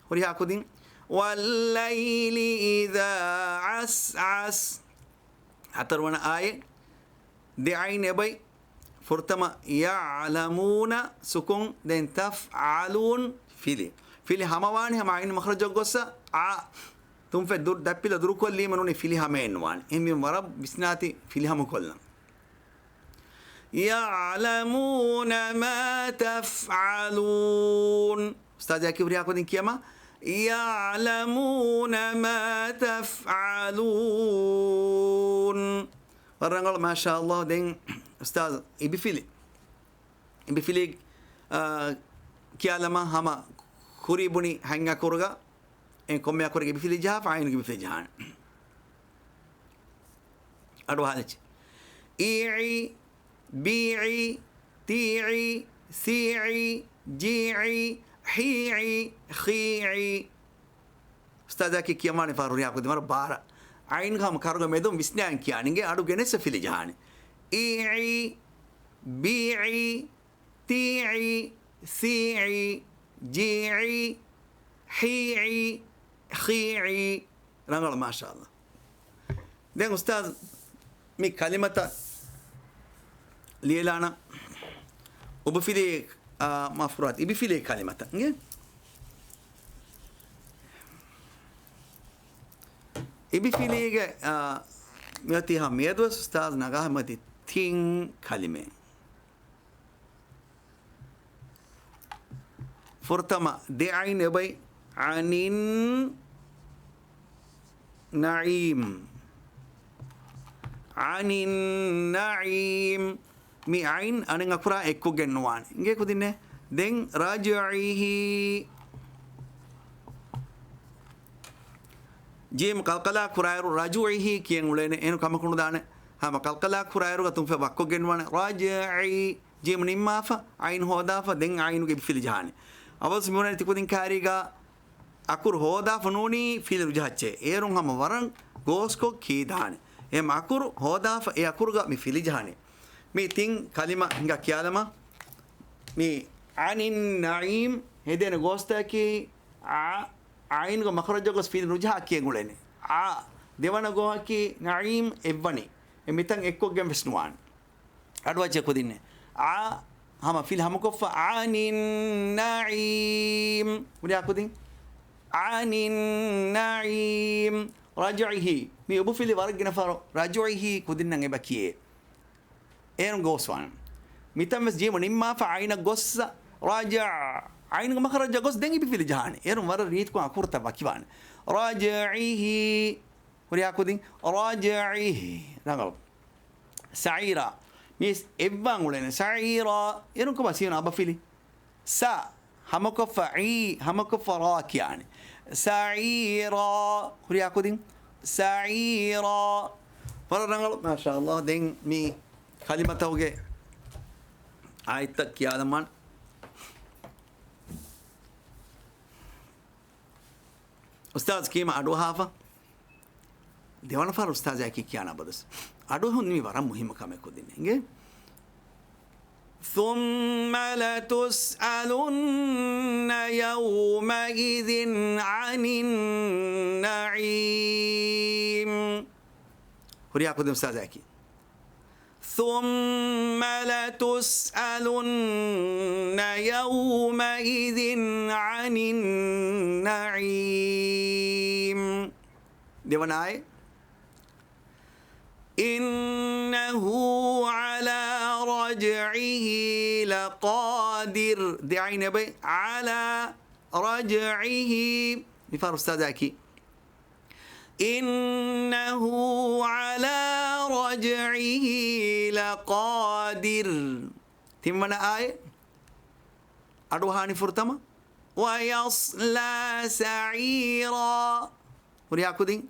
ހުރިހާ ކުދިން. وَاللَّيْلِ إِذَا عَسْعَسَ. ހަތަރުވަނަ އާޔަތް. ދެ އައިން އެބައި. ފުރަތަމަ يَعْلَمُونَ ސުކުން، ދެން تَفْعَلُونَ ފިލި. ފިލި ހަމަވާނެ ހަމަ އައިން މަޚްރަޖަށް ގޮއްސަ އާ ތުންފަތް ދު-، ދަތްޕިލަ ދުރުކޮށްލީމަ ނޫނީ ފިލި ހަމައެއް ނުވާނެ. އެހެންވީމަ ވަރަށް ވިސްނާތި ފިލި ހަމަކޮށްލަން. يَعْلَمُونَ مَا تَفْعَلُونَ. އުސްތާޛާއަކީ ހުރިހާ ކުދިން ކިޔަމާ. يَعْلَمُونَ مَا تَفْعَلُونَ. ވަރަށް ރަނގަޅު، މާޝާﷲ. ދެން އުސްތާޛު އިބިފިލި. އިބިފިލި، އާ، ކިޔާލަމާ ހަމަ ކުރީ ބުނި ހަތް އަކުރުގަ އެ ކޮންމެ އަކުރެއްގެ އިބިފިލި ޖަހާފަ އައިނުގެ އިބިފިލި ޖަހާނެ. އަޑުއަހާލިއްޖެ. އީޢި، ބީޢި، ތީޢި، ސީޢި، ޖީޢި، ހީޢި، ޚީޢި. އުސްތާޛާއަކީ ކިޔަމާނެ ފަހަރު ހުރިހާ ކުދިން ވަރަށް ބާރަށް. އައިން ހަމަ ކަރުގަ މެދުން ވިސްނާން ކިޔާނެ. އިނގޭ އަޑު ގެނެއްސަ ފިލި ޖަހާނެ. އީޢި، ބީޢި، ތީޢި، ސީޢި، ޖީޢި، ހީޢި، ޚީޢި. ރަނގަޅު، މާޝާﷲ. ދެން އުސްތާޛު، މި ކަލިމަތައް ލިޔެލާނަ އުބުފިލި، އާ، މާފުރާތް އިބިފިލި ކަލިމަތައް އިނގޭ. އިބިފިލީގެ، އާ، މިއޮތީ ހަމަ މިއަދުވެސް އުސްތާޛު ނަގާ މަތި ތިން ކަލިމައެއް. ފުރަތަމަ ދެ އައިން އެބައި. ޢަނިން ނަޢީމް. ޢަނިން ނަޢީމް. މި ޢައިން އަނެއް އަކުރާ އެއްކޮށްގެން ނުވާނެ. އިނގޭ ކުދިންނޭ. ދެން ރަޖްޢިހީ. ޖީމް ޤަލްޤަލާ ކުރާއިރު ރަޖުޢިހީ ކިޔަން އުޅޭނެ. އޭނު ކަމަކު ނުދާނެ. ހަމަ ޤަލްޤަލާ ކުރާއިރުގަ ތުންފަތް ވައްކޮށްގެން ނުވާނެ. ރަޖްޢީ. ޖީމް ނިންމާފަ، ޢައިން ހޯދާފަ، ދެން ޢައިނުގެ އިބިފިލި ޖަހާނެ. އަވަސް މިވަނީ ތިކުދިން ކާރީގަ އަކުރު ހޯދާފަ ނޫނީ ފިލި ނުޖަހައްޗޭ. އޭރުން ހަމަ ވަރަށް ގޯސްކޮށް ކީދާނެ. އެހެން އަކުރު ހޯދާފަ އެ އަކުރުގަ މި ފިލި ޖަހާނެ. މި ތިން ކަލިމަ ހިނގާ ކިޔާލަމާ. މި ޢަނިން ނަޢީމް ހެދޭނެ ގޯސްތަކީ ޢަ، ޢައިނުގެ މަޚްރަޖަށް ގޮސް ފިލި ނުޖަހާ ކިޔަން އުޅޭނެ. ޢަ، ދެވަނަ ގޯހަކީ ނަޢީމް އެއްވަނީ. އެ މިތަން އެއްކޮށްގެން ވެސް ނުވާނެ. އަޑުއައްޗެ ކުދިންނެއް. އާ، ހަމަ ފިލި ހަމަކޮށްފަ ޢަނިން ނަޢީމް. ހުރިހާ ކުދިން. ޢަނިން ނަޢީމް. ރަޖްޢިހީ. މި އުބުފިލި ވަރަށް ގިނަ ފަހަރު ރަޖުޢިހީ ކުދިންނަށް އެބަ ކިޔޭ. އޭރުން ގޯސްވާން. މިތަން ވެސް ޖީމު ނިންމާފަ ޢައިނަށް ގޮއްސަ ރަޖަޢަ. ޢައިނުގެ މަޚްރަޖަށް ގޮސް ދެން އިބިފިލި ޖަހާނެ. އޭރުން ވަރަށް ރީތިކޮށް އަކުރުތައް ވަކިވާނެ. ރަޖްޢިހީ. ހުރިހާ ކުދިން. ރަޖްޢިހީ. ރަނގަޅު. ސަޢީރާ. މީސް އެއްވާން އުޅެނެ. ސަޢީރާ. އޭރުން ކޮބާ ސީނު އަބަފިލި؟ ސަ. ހަމަކޮށްފަ ޢީ. ހަމަކޮށްފަ ރާ ކިޔާނެ. ސަޢީރާ. ހުރިހާ ކުދިން. ސަޢީރާ. ވަރަށް ރަނގަޅު. މާޝާﷲ. ދެން މި ކަލިމަތަކުގެ އާޔަތްތައް ކިޔާލަމާން. އުސްތާޛު ކީމަ އަޑުއަހާފަ. ދެވަނަ ފަހަރު އުސްތާޛާއަކީ ކިޔާނެ އަބަދުސް. އަޑުއަހުން މި ވަރަށް މުހިއްމު ކަމެއް ކުދިން އިނގޭ. ثُمَّ لَتُسْأَلُنَّ يَوْمَئِذٍ عَنِ النَّعِيمِ. ހުރިހާ ކުދިން އުސްތާޛާއަކީ. ثُمَّ لَتُسْأَلُنَّ يَوْمَئِذٍ عَنِ النَّعِيمِ. ދެވަނަ އާޔަތް. إِنَّهُ عَلَى رَجْعِهِ لَقَادِرٌ. ދެ ޢައިން އެބައި. عَلَى رَجْعِهِ. މިފަހަރު އުސްތާޛާއަކީ. إِنَّهُ عَلَى رَجْعِهِ لَقَادِرٌ. ތިންވަނަ އާޔަތް. އަޑުއަހާނީ ފުރަތަމަ. وَيَصْلَى سَعِيرًا. ހުރިހާ ކުދިން.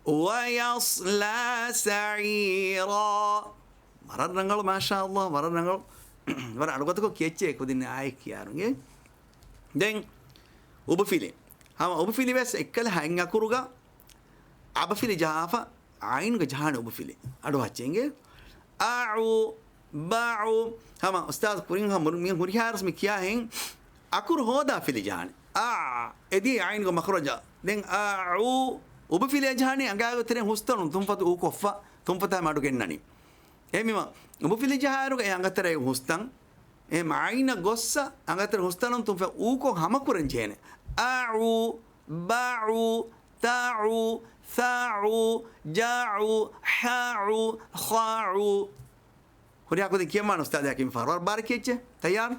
وَيَصْلَى سَعِيرًا. ވަރަށް ރަނގަޅު، މާޝާﷲ، ވަރަށް ރަނގަޅު. ވަރަށް އަޑުގަދަކޮށް ކިޔައްޗޭ ކުދިން އާޔަތް ކިޔާރުނގެ. ދެން އުބުފިލި. ހަމަ އުބުފިލި ވެސް އެއްކަލަ ހަތް އަކުރުގަ އަބަފިލި ޖަހާފަ އައިންގަ ޖަހާނެ އުބުފިލި. އަޑު ހައްޗެއް އިނގޭ. އައު، ބައު. ހަމަ އުސްތާޛު ކުރިން ހަމަ މި ހުރިހާރަސް މި ކިޔާހެން އަކުރު ހޯދާ ފިލި ޖަހާނެ. އާ، އެދި އައިންގަ މަޚްރަޖަށް. ދެން އައު، އުބުފިލި ޖަހާނީ އަނގައިގެ ތެރެއިން ހުސްތަނުން ތުންފަތު އޫކޮށްފަ، ތުންފަތާ މަޑު ގެންނަނީ. އެހެންވީމަ، އުބުފިލި ޖަހާއިރުގަ އެ އަނގަތެރޭގެ ހުސްތަން، އެހެން އައިނަށް ގޮއްސަ އަނގަތެރޭ ހުސްތަނުން ތުންފަތު އޫކޮށް ހަމަކުރަން ޖެހޭނެ. އައު، ބައު، ތައު، ޘައު، ޖައު، ޙައު، ޚައު. ހުރިހާ ކުދިން ކިޔަންވާނެ އުސްތާޛާއަކީ މިފަހަރު. ވަރަށް ބާރަށް ކިޔައްޗޭ. ތައްޔާރު؟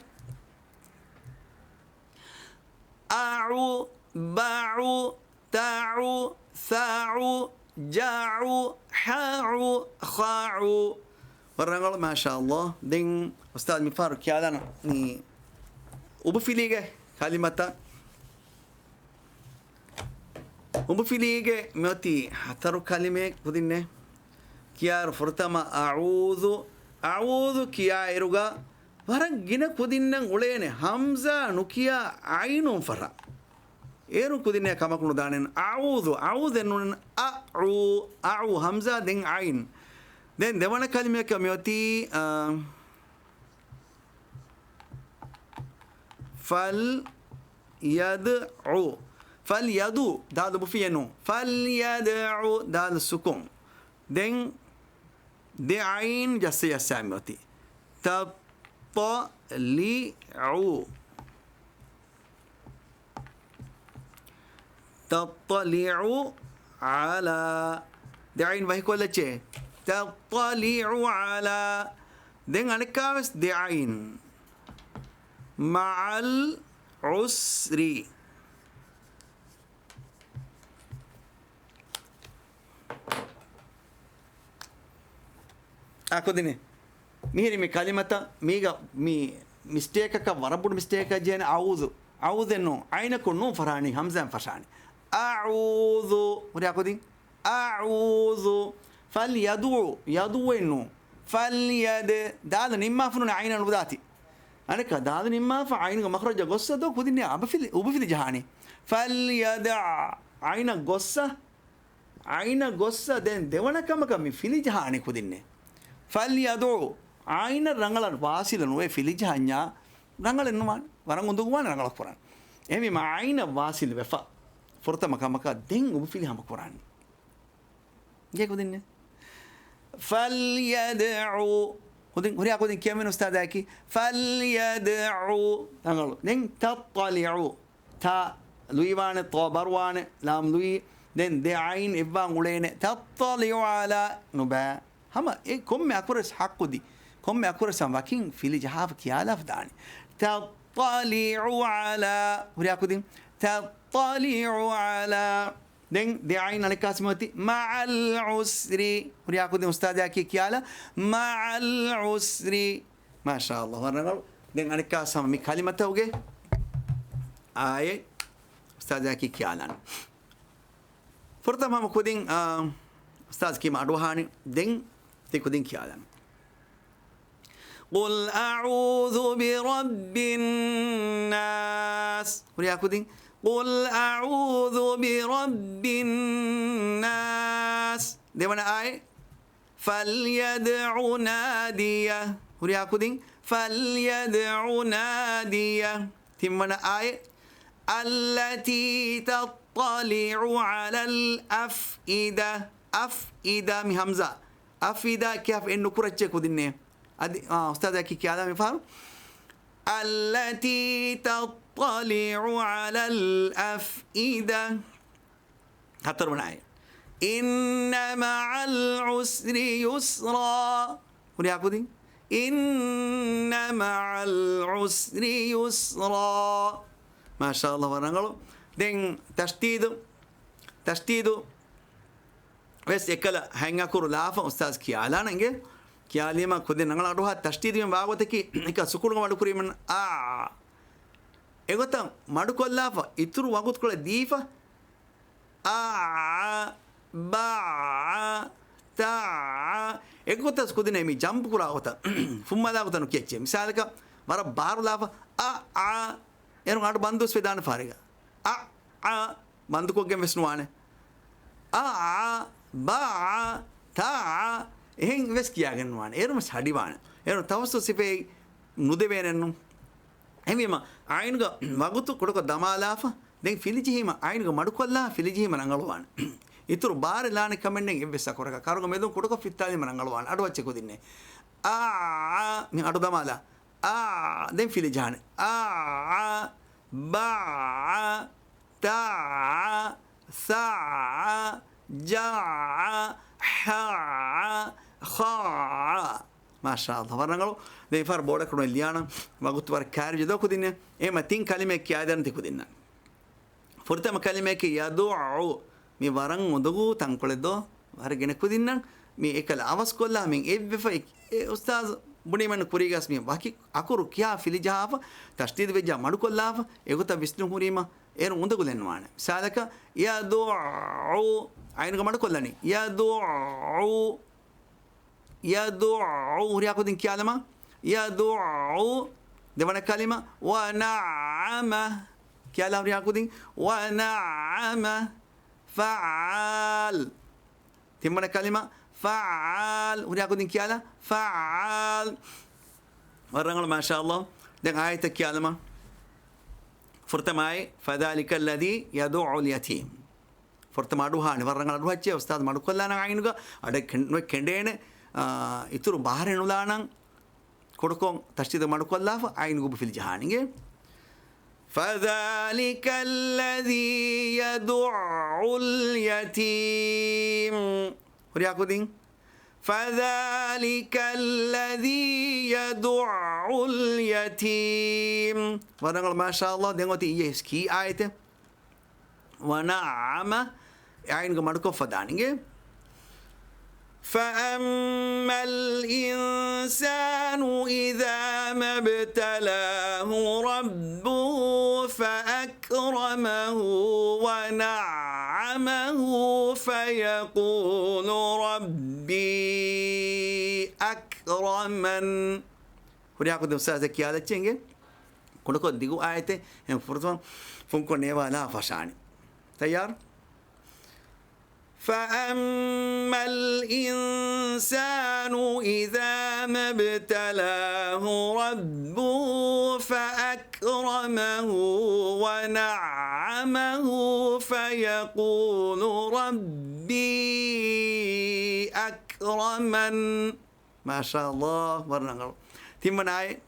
އައު، ބައު، ތައު، ޘައު، ޖައު، ޙައު، ޚައު. ވަރަށް ރަނގަޅު، މާޝާﷲ. ދެން އުސްތާޛު މިފަހަރު ކިޔާލާނަން މި އުބުފިލީގެ ކަލިމަތައް. އުބުފިލީގެ މިއޮތީ ހަތަރު ކަލިމައެއް ކުދިންނޭ. ކިޔާއިރު ފުރަތަމަ އަޢޫޛު، އަޢޫޛު ކިޔާއިރުގަ ވަރަށް ގިނަ ކުދިންނަށް އުޅޭނެ ހަމްޒާ ނުކިޔާ ޢައިނުން ފަށާ. އޭރުން ކުދިންނޭ ކަމަކު ނުދާނެ. އަޢޫޛު، އަޢޫޛު އެއް ނޫނެ. އަޢޫ، އަޢޫ ހަމްޒާ ދެން ޢައިން. ދެން ދެވަނަ ކަލިމަޔަކަށް މިއޮތީ، އާ، ފަލްޔަދްޢު. ފަލްޔަދު، ދާލު އުބުފިއެއް ނޫން. ފަލްޔަދްޢު، ދާލު ސުކުން. ދެން ދެ ޢައިން ޖައްސަ ޖައްސާ މިއޮތީ. ތައްޠަލިޢު. ތައްޠަލިޢު ޢަލާ. ދެ ޢައިން ވަހިކޮށްލައްޗޭ. ތައްޠަލިޢު ޢަލާ. ދެން އަނެއްކާވެސް ދެ ޢައިން. މަޢަލް ޢުސްރި. އާ ކުދިންނޭ. މިހިރީ މި ކަލިމަތައް މީގަ މި މިސްޓޭކަކަށް، ވަރަށް ބޮޑު މިސްޓޭކަކަށް ޖެހޭނެ އަޢޫޛު. އަޢޫޛު އެއް ނޫން. ޢައިނަކުން ނޫން ފަށާނީ، ހަމްޒާއިން ފަށާނީ. އަޢޫޛު. ހުރިހާ ކުދިން. އަޢޫޛު. ފަލްޔަދުޢު. ޔަދުޢު އެއް ނޫން. ފަލްޔަދް. ދާލު ނިންމާފަ ނޫން ޢައިނަށް ނުދާތި. އަނެއްކާ ދާލު ނިންމާފަ ޢައިނުގެ މަޚްރަޖަށް ގޮއްސަ ދޯ ކުދިންނޭ އަބަފިލި، އުބުފިލި ޖަހާނީ. ފަލްޔަދްޢަ. ޢައިނަށް ގޮއްސަ. ޢައިނަށް ގޮއްސަ ދެން ދެވަނަ ކަމަކަށް މި ފިލި ޖަހާނީ ކުދިންނޭ. ފަލްޔަދުޢު. ޢައިނަށް ރަނގަޅަށް ވާސިލު ނުވެ ފިލި ޖަހަންޏާ ރަނގަޅެއް ނުވާނެ. ވަރަށް އުނދަގޫވާނެ ރަނގަޅަށް ކުރަން. އެހެންވީމަ ޢައިނަށް ވާސިލު ވެފަ ފުރަތަމަ ކަމަކަށް ދެން އުބުފިލި ހަމަ ކުރާނީ. ގޭ ކުދިންނޭ. ފަލްޔަދްޢު. ކުދިން، ހުރިހާ ކުދިން ކިޔަންވީނު އުސްތާޛާއަކީ. ފަލްޔަދްޢު. ރަނގަޅު. ދެން ތައްޠަލިޢު. ތާ ލުއިވާނެ، ޠާ ބަރުވާނެ، ލާމް ލުއި. ދެން ދެ ޢައިން އެއްވާން އުޅޭނެ. ތައްޠަލިޢު ޢަލާ. ނުބައި. ހަމަ އެ ކޮންމެ އަކުރެސް ޙައްޤު ދީ. ކޮންމެ އަކުރެސް ހަމަ ވަކިން ފިލި ޖަހާފަ ކިޔާލާފަ ދާނެ. ތައްޠަލިޢު ޢަލާ. ހުރިހާ ކުދިން. ތައްޠަލިޢު ޢަލާ. ދެން ދެ ޢައިން އަނެއްކާސް މިއޮތީ މަޢަލް ޢުސްރި. ހުރިހާ ކުދިން އުސްތާޛާއަކީ ކިޔާލާ މަޢަލް ޢުސްރި. މާޝާﷲ، ވަރަށް ރަނގަޅު. ދެން އަނެއްކާސް ހަމަ މި ކަލިމަތަކުގެ އާޔަތް އުސްތާޛާއަކީ ކިޔާލާނެ. ފުރަތަމަ ހަމަ ކުދިން، އާ، އުސްތާޛު ކީމަ އަޑުއަހާނެ. ދެން ތި ކުދިން ކިޔާލާނެ. قُلْ أَعُوذُ بِرَبِّ النَّاسِ. ހުރިހާ ކުދިން. قُلْ أَعُوذُ بِرَبِّ النَّاسِ. ދެވަނަ އާޔަތް. فَلْيَدْعُ نَادِيَهُ. ހުރިހާ ކުދިން. فَلْيَدْعُ نَادِيَهُ. ތިންވަނަ އާޔަތް. الَّتِي تَطَّلِعُ عَلَى الْأَفْئِدَةِ. އަފްއިދާ، މި ހަމްޒާ އަފްއިދާ ކިޔާފަ އެއް ނުކުރައްޗޭ ކުދިންނޭ. އަދި، އާ، އުސްތާޛާ ކި ކިޔާލާ މި ފަހަރު. التي تطلع على الأفئدة. ހަތަރުވަނަ އާޔަތް. إن مع العسر يسرا. ހުރިހާ ކުދިން. إن مع العسر يسرا. މާޝާﷲ، ވަރަށް ރަނގަޅު. ދެން ތަޝްދީދު، ތަޝްދީދު ވެސް އެކަލަ ހަތް އަކުރު ލާފަ އުސްތާޛް ކިޔާލާނަންގެ. ކިޔާލީމަ ކުދިން ރަނގަޅަށް އަޑުއަހާ. ތަޝްދީދު މި ވާގޮތަކީ އެކަ ސުކޫނުގަ މަޑުކުރީމަ އާ. އެގޮތަށް މަޑުކޮށްލާފަ އިތުރު ވަގުތުކޮޅެއް ދީފަ އާ، ބާ، ތާ. އެގޮތަސް ކުދިންނޭ މި ޖަމްޕް ކުރާ ގޮތަށް، ފުންމާލާ ގޮތަށް ނުކިޔައްޗޭ. މިސާލަކަށް ވަރަށް ބާރު ލާފަ އަ، އާ. އޭރުން އަޑު ބަންދުވެސް ވެދާނެ ފާރިގަ. އަ، އާ. ބަންދުކޮށްގެން ވެސް ނުވާނެ. އަ، އާ، ބާ، ތާ. އެހެން ވެސް ކިޔާގެން ނުވާނެ. އޭރުން ވެސް ހަޑިވާނެ. އޭރުން ތަވައްސުލް ސިފައެއް ނުދެވޭނެއްނު. އެހެންވީމަ، އައިނުގަ ވަގުތު ކުޑަކޮށް ދަމާލާފަ، ދެން ފިލިޖެހީމަ، އައިނުގަ މަޑުކޮށްލާ ފިލިޖެހީމަ ރަނގަޅުވާނެ. އިތުރު ބާރެއް ލާނެ ކަމެއް ނެތް އެއްވެސް އަކުރަކަށް. ކަރުގަ މެދުން ކުޑަކޮށް ފިއްތާލީމަ ރަނގަޅުވާނެ. އަޑުއައްޗޭ ކުދިންނޭ. އާ، މި އަޑު ދަމާލާ. އާ، ދެން ފިލިޖަހާނެ. އާ، ބާ، ތާ، ސާ، ޖާ، ހާ، ޚާ. މާޝާﷲ، ވަރަށް ރަނގަޅު. ދެން ފަހަރު ބޯޑަކަށް ލިޔާނަން. ވަގުތު ވަރަށް ކައިރި ޖެހޭ ކުދިންނޭ. އެހެމަ ތިން ކަލިމައެއް ކިޔާދޭނަން ތި ކުދިންނަށް. ފުރަތަމަ ކަލިމައަކީ ޔަދުޢު. މި ވަރަށް އުނދަގޫ ތަންކޮޅެއް ދޯ؟ ވަރަށް ގިނަ ކުދިންނަށް މި އެކަލަ އަވަސްކޮށްލާ މި އެއްވެފަ އެ، އެ އުސްތާޛު ބުނީމެން ކުރީގަސް މި ވަކި އަކުރު ކިޔާ ފިލިޖަހާފަ، ތަޝްދީދު ވެއްޖާ މަޑުކޮށްލާފަ، އެގޮތަށް ވިސްނުން ހުރީމަ އޭރު އުނދަގުލެއް ނުވާނެ. މިސާލަކަށް، ޔަދުޢު، އައިނުގަ މަޑުކޮށްލަނީ. ޔަދުޢު. ޔަދުޢު. ހުރިހާ ކުދިން ކިޔާލަމާ. ޔަދުޢު. ދެވަނަ ކަލިމަ. ވަނަޢަމަ. ކިޔާލާ ހުރިހާ ކުދިން. ވަނަޢަމަ. ފަޢާލް. ތިންވަނަ ކަލިމަ. ފަޢާލް. ހުރިހާ ކުދިން ކިޔާލާ. ފަޢާލް. ވަރަށް ރަނގަޅު، މާޝާﷲ. ދެން އާޔަތަށް ކިޔާލަމާ. ފުރަތަމަ އާޔަތް، فَذَٰلِكَ الَّذِي يَدُعُّ الْيَتِيمَ. ފުރަތަމަ އަޑުއަހާނެ، ވަރަށް ރަނގަޅަށް އަޑުއައްޗޭ އުސްތާޛު މަޑުކޮށްލާނަން އައިނުގަ އަޑެއް ކެން-، ނުވެ ކެނޑޭނެ، އާ، އިތުރު ބާރެއް ނުލާނަން. ކުޑަކޮށް ތަޝްދީދު މަޑުކޮށްލާފަ އައިނު ގުބު ފިލިޖަހާނެ. فَذَٰلِكَ الَّذِي يَدُعُّ الْيَتِيمَ. ހުރިހާ ކުދިން. فَذَٰلِكَ الَّذِي يَدُعُّ الْيَتِيمَ. ވަރަށް ރަނގަޅު، މާޝާﷲ. ދެން އޮތީ އިއްޔެ ކީ އާޔަތެއް. ވަނަޢަމަ، އައިނުގަ މަޑުކޮށްފަ ދާނެ. فَأَمَّا الْإِنسَانُ إِذَا مَا ابْتَلَاهُ رَبُّهُ فَأَكْرَمَهُ وَنَعَّمَهُ فَيَقُولُ رَبِّي أَكْرَمَنِ. ހުރިހާ ކުދިން އުސްތާޛަށް ކިޔާލައްޗޭ އިނގޭ. ކުޑަކޮށް ދިގު އާޔަތެއް، އެހެން ފުރަތަމަ ފުންކޮށް ނޭވާލާ ފަށާނެ. ތައްޔާރު؟ فَأَمَّا الْإِنسَانُ إِذَا مَا ابْتَلَاهُ رَبُّهُ فَأَكْرَمَهُ وَنَعَّمَهُ فَيَقُولُ رَبِّي أَكْرَمَنِ. މާޝާﷲ، ވަރަށް ރަނގަޅު. ތިންވަނަ އާޔަތް.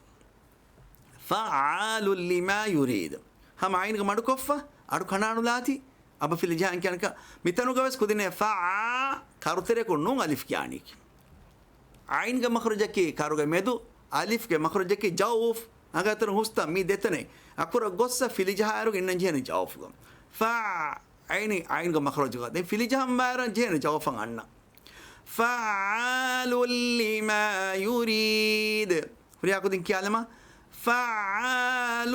فَعَّالٌ لِمَا يُرِيدُ. ހަމަ އައިނުގަ މަޑުކޮށްފަ، އަޑު ކަނޑާނުލާތި، އަބަފިލި ޖަހަން ކިޔަންކަ. މިތަނުގަ ވެސް ކުދިންނޭ ފަޢާ ކަރުތެރެއަކުން ނޫން އަލިފް ކިޔާނީކީ. އައިންގެ މަޚްރަޖަކީ ކަރުގެ މެދު، އަލިފްގެ މަޚްރަޖަކީ ޖައުފް. އަގަތަރު ހުސްތަ މި ދެތަނެއް އަކުރަށް ގޮއްސަ ފިލިޖަހާއިރު އިންނަން ޖެހޭނެ ޖައުފްގަ. ފަ އައިނި އައިންގެ މަޚްރަޖުގަ. ދެން ފިލިޖަހަން ބާރަން ޖެހޭނެ ޖައުފަށް އަންނަ. فَعَّالٌ لِمَا يُرِيدُ. ހުރިހާ ކުދިން ކިޔާލަމާ. فَعَّالٌ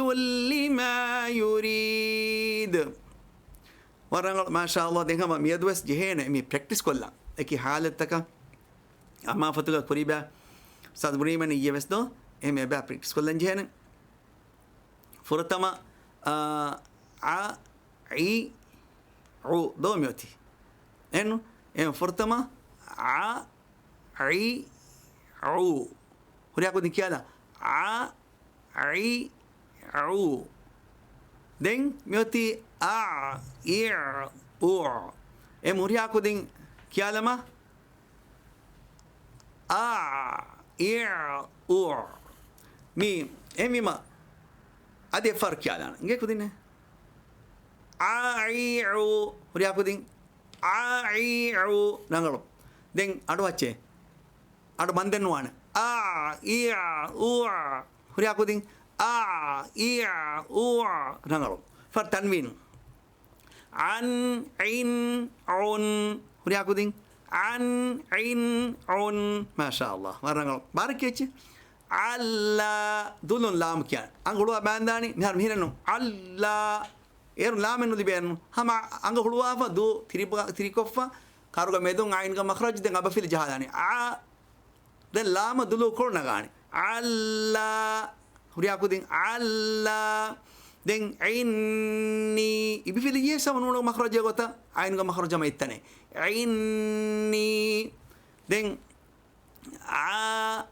لِمَا يُرِيدُ. ވަރަށް ރަނގަޅު، މާޝާﷲ. ދެން ހަމަ މިއަދުވެސް ޖެހޭނެ މި ޕްރެކްޓިސް ކޮށްލަން. އެކި ހާލަތްތަކަށް އަމާފަތުގަ ކުރީބާ އުސްތާޛު ބުނީމަން އިއްޔެ ވެސް ދޯ؟ އެހެން އެބާ ޕްރެކްޓިސް ކޮށްލަން ޖެހޭނެ. ފުރަތަމަ، އާ، އަ، އި، އު ދޯ މިއޮތީ؟ އެން، އެން ފުރަތަމަ އަ، އި، އު. ހުރިހާ ކުދިން ކިޔާލާ. އަ، އި، އު. ދެން މިއޮތީ އަ، އި، އު. އެ ހުރިހާ ކުދިން ކިޔާލަމާ. އާ، އި، އު. މީ، އެ މީމަށް އަދި އެއްފަހަރު ކިޔާލާނަން. އިނގޭ ކުދިންނޭ. އާ، އި، އު. ހުރިހާ ކުދިން. އާ، އި، އު. ރަނގަޅު. ދެން އަޑު އައްޗޭ. އަޑު ބަންދެއް ނުވާނެ. އާ، އި، އު. ހުރިހާ ކުދިން. އާ، އި، އު. ރަނގަޅު. ފަރު ތަންވީނު. އަން، އިން، އުން. ހުރިހާ ކުދިން. އަން، އިން، އުން. މާޝާﷲ. ވަރަށް ރަނގަޅު. ބާރަކަށް އެއްޗެއް. އައްލާ. ދުލުން ލާމު ކިޔާން. އަނގަ ހުޅުވާ ބާންދާނީ. މިހާރު މިހިރެއް ނޫން. އައްލާ. އޭރު ލާމެއް ނުލިބޭނު. ހަމަ އަނގަ ހުޅުވާފަ ދު ތިރިބަ-، ތިރިކޮށްފަ. ކާރުގަ މެދުން އައިންގަ މަޚްރަޖު ދެން އަބަފިލި ޖަހާލާނީ. އާ. ދެން ލާމަށް ދުލު ކޮޅު ނަގާނެ. އައްލާ. ހުރިހާ ކުދިން. އައްލާ. ދެން އިންނީ. އިބިފިލި ޖެހޭ ސަމަ ނޫނު މަޚްރަޖެއް ގޮތަށް އައިންގަ މަޚްރަޖަމަ އިއްތަނެ. އިންނީ. ދެން އާ،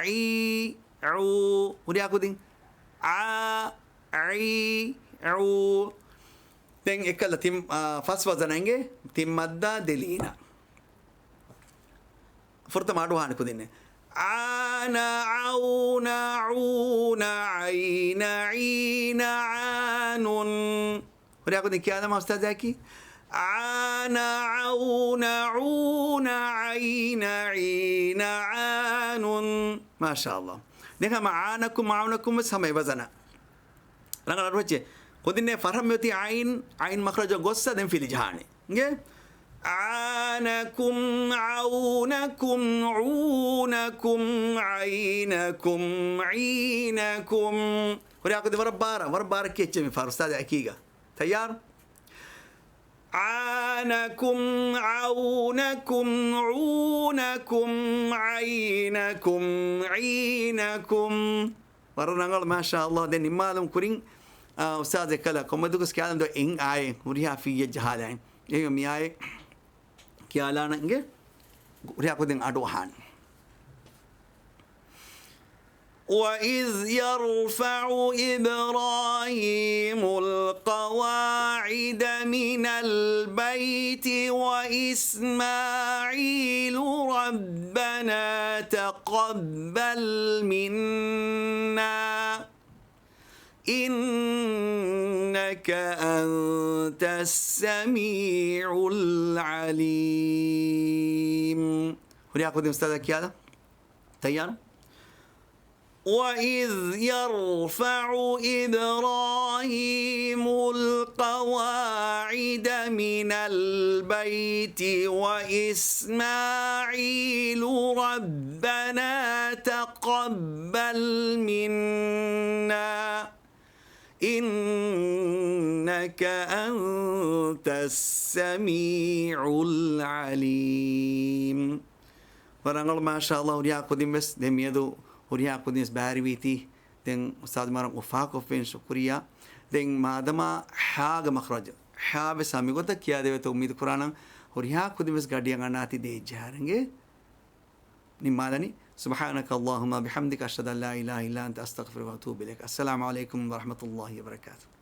އި، އު. ހުރިހާ ކުދިން. އާ، އި، އު. ދެން އެކަލަ ތިން، އާ، ފަސް ވަޒަނަ އިނގޭ. ތިން މައްދާ ދެ ލީނަ. ފުރަތަމަ އަޑު އަހާނެ ކުދިންނޭ. އާނަ، އައުނަ، އޫނަ، އައިނަ، އީނަ، އާނުން. ހުރިހާ ކުދިން ކިޔާލަމާ އުސްތާޛާ އެކީ. އާނަ، އައުނަ، އޫނަ، އައިނަ، އީނަ، އާނުން. މާޝާﷲ. ދެން ހަމަ އާނަކުމް، އައުނަކުމް ވެސް ހަމަ އެ ވަޒަނަށް. ރަނގަޅަށް އަޑުއައްޗޭ. ކުދިންނޭ ފަރަހަށް މިއޮތީ އައިން، އައިން މަޚްރަޖަށް ގޮއްސަ ދެން ފިލި ޖަހާނެ. އިނގޭ؟ އާނަކުމް، އައުނަކުމް، އޫނަކުމް، އައިނަކުމް، އީނަކުމް. ހުރިހާ ކުދިން ވަރަށް ބާރަށް، ވަރަށް ބާރަށް ކިޔައްޗޭ މި ފަހަރު އުސްތާޛާ އެކީގަ. ތައްޔާރު؟ އާނަކުމް، އައުނަކުމް، އޫނަކުމް، އައިނަކުމް، އީނަކުމް. ވަރަށް ރަނގަޅު، މާޝާﷲ. ދެން ނިންމާލުން ކުރިން، އާ، އުސްތާޛް އެކަލަ ކޮންމެދުކަސް ކިޔާލަން ދޯ އެއް އާޔަތް ހުރިހާ ފިއްޔެއް ޖަހާލައިން. އެހެން މި އާޔަތް ކިޔާލާނަން އިނގޭ. ހުރިހާ ކުދިން އަޑު އަހާން. وَإِذْ يَرْفَعُ إِبْرَاهِيمُ الْقَوَاعِدَ مِنَ الْبَيْتِ وَإِسْمَاعِيلُ رَبَّنَا تَقَبَّلْ مِنَّا إِنَّكَ أَنْتَ السَّمِيعُ الْعَلِيمُ. ހުރިހާ ކުދިން އުސްތާޛާ ކިޔާލަ. ތައްޔާރު؟ وَإِذْ يَرْفَعُ إِبْرَاهِيمُ الْقَوَاعِدَ مِنَ الْبَيْتِ وَإِسْمَاعِيلُ رَبَّنَا تَقَبَّلْ مِنَّا إِنَّكَ أَنْتَ السَّمِيعُ الْعَلِيمُ. ވަރަށް ރަނގަޅު، މާޝާﷲ. ހުރިހާ ކުދިން ވެސް ދެން މިއަދު ހުރިހާ ކުދިން ވެސް ބައިވެރިވީތީ. ދެން އުސްތާޛު މާރަށް އުފާކޮށްފައިން ޝުކުރިއްޔާ. ދެން މާދަމާ ހާގެ މަޚްރަޖު، ހާ ވެސް ހަމަ މިގޮތަށް ކިޔާދެވޭތޯ އުއްމީދު ކުރާނަން. ހުރިހާ ކުދިން ވެސް ގަޑިއަށް އަންނާތީ ދޭއްޖެހާރެނގެ ނިންމާލަނީ. سبحانك اللهم وبحمدك، أشهد أن لا إله إلا أنت، أستغفرك وأتوب إليك. السلام عليكم ورحمة الله وبركاته.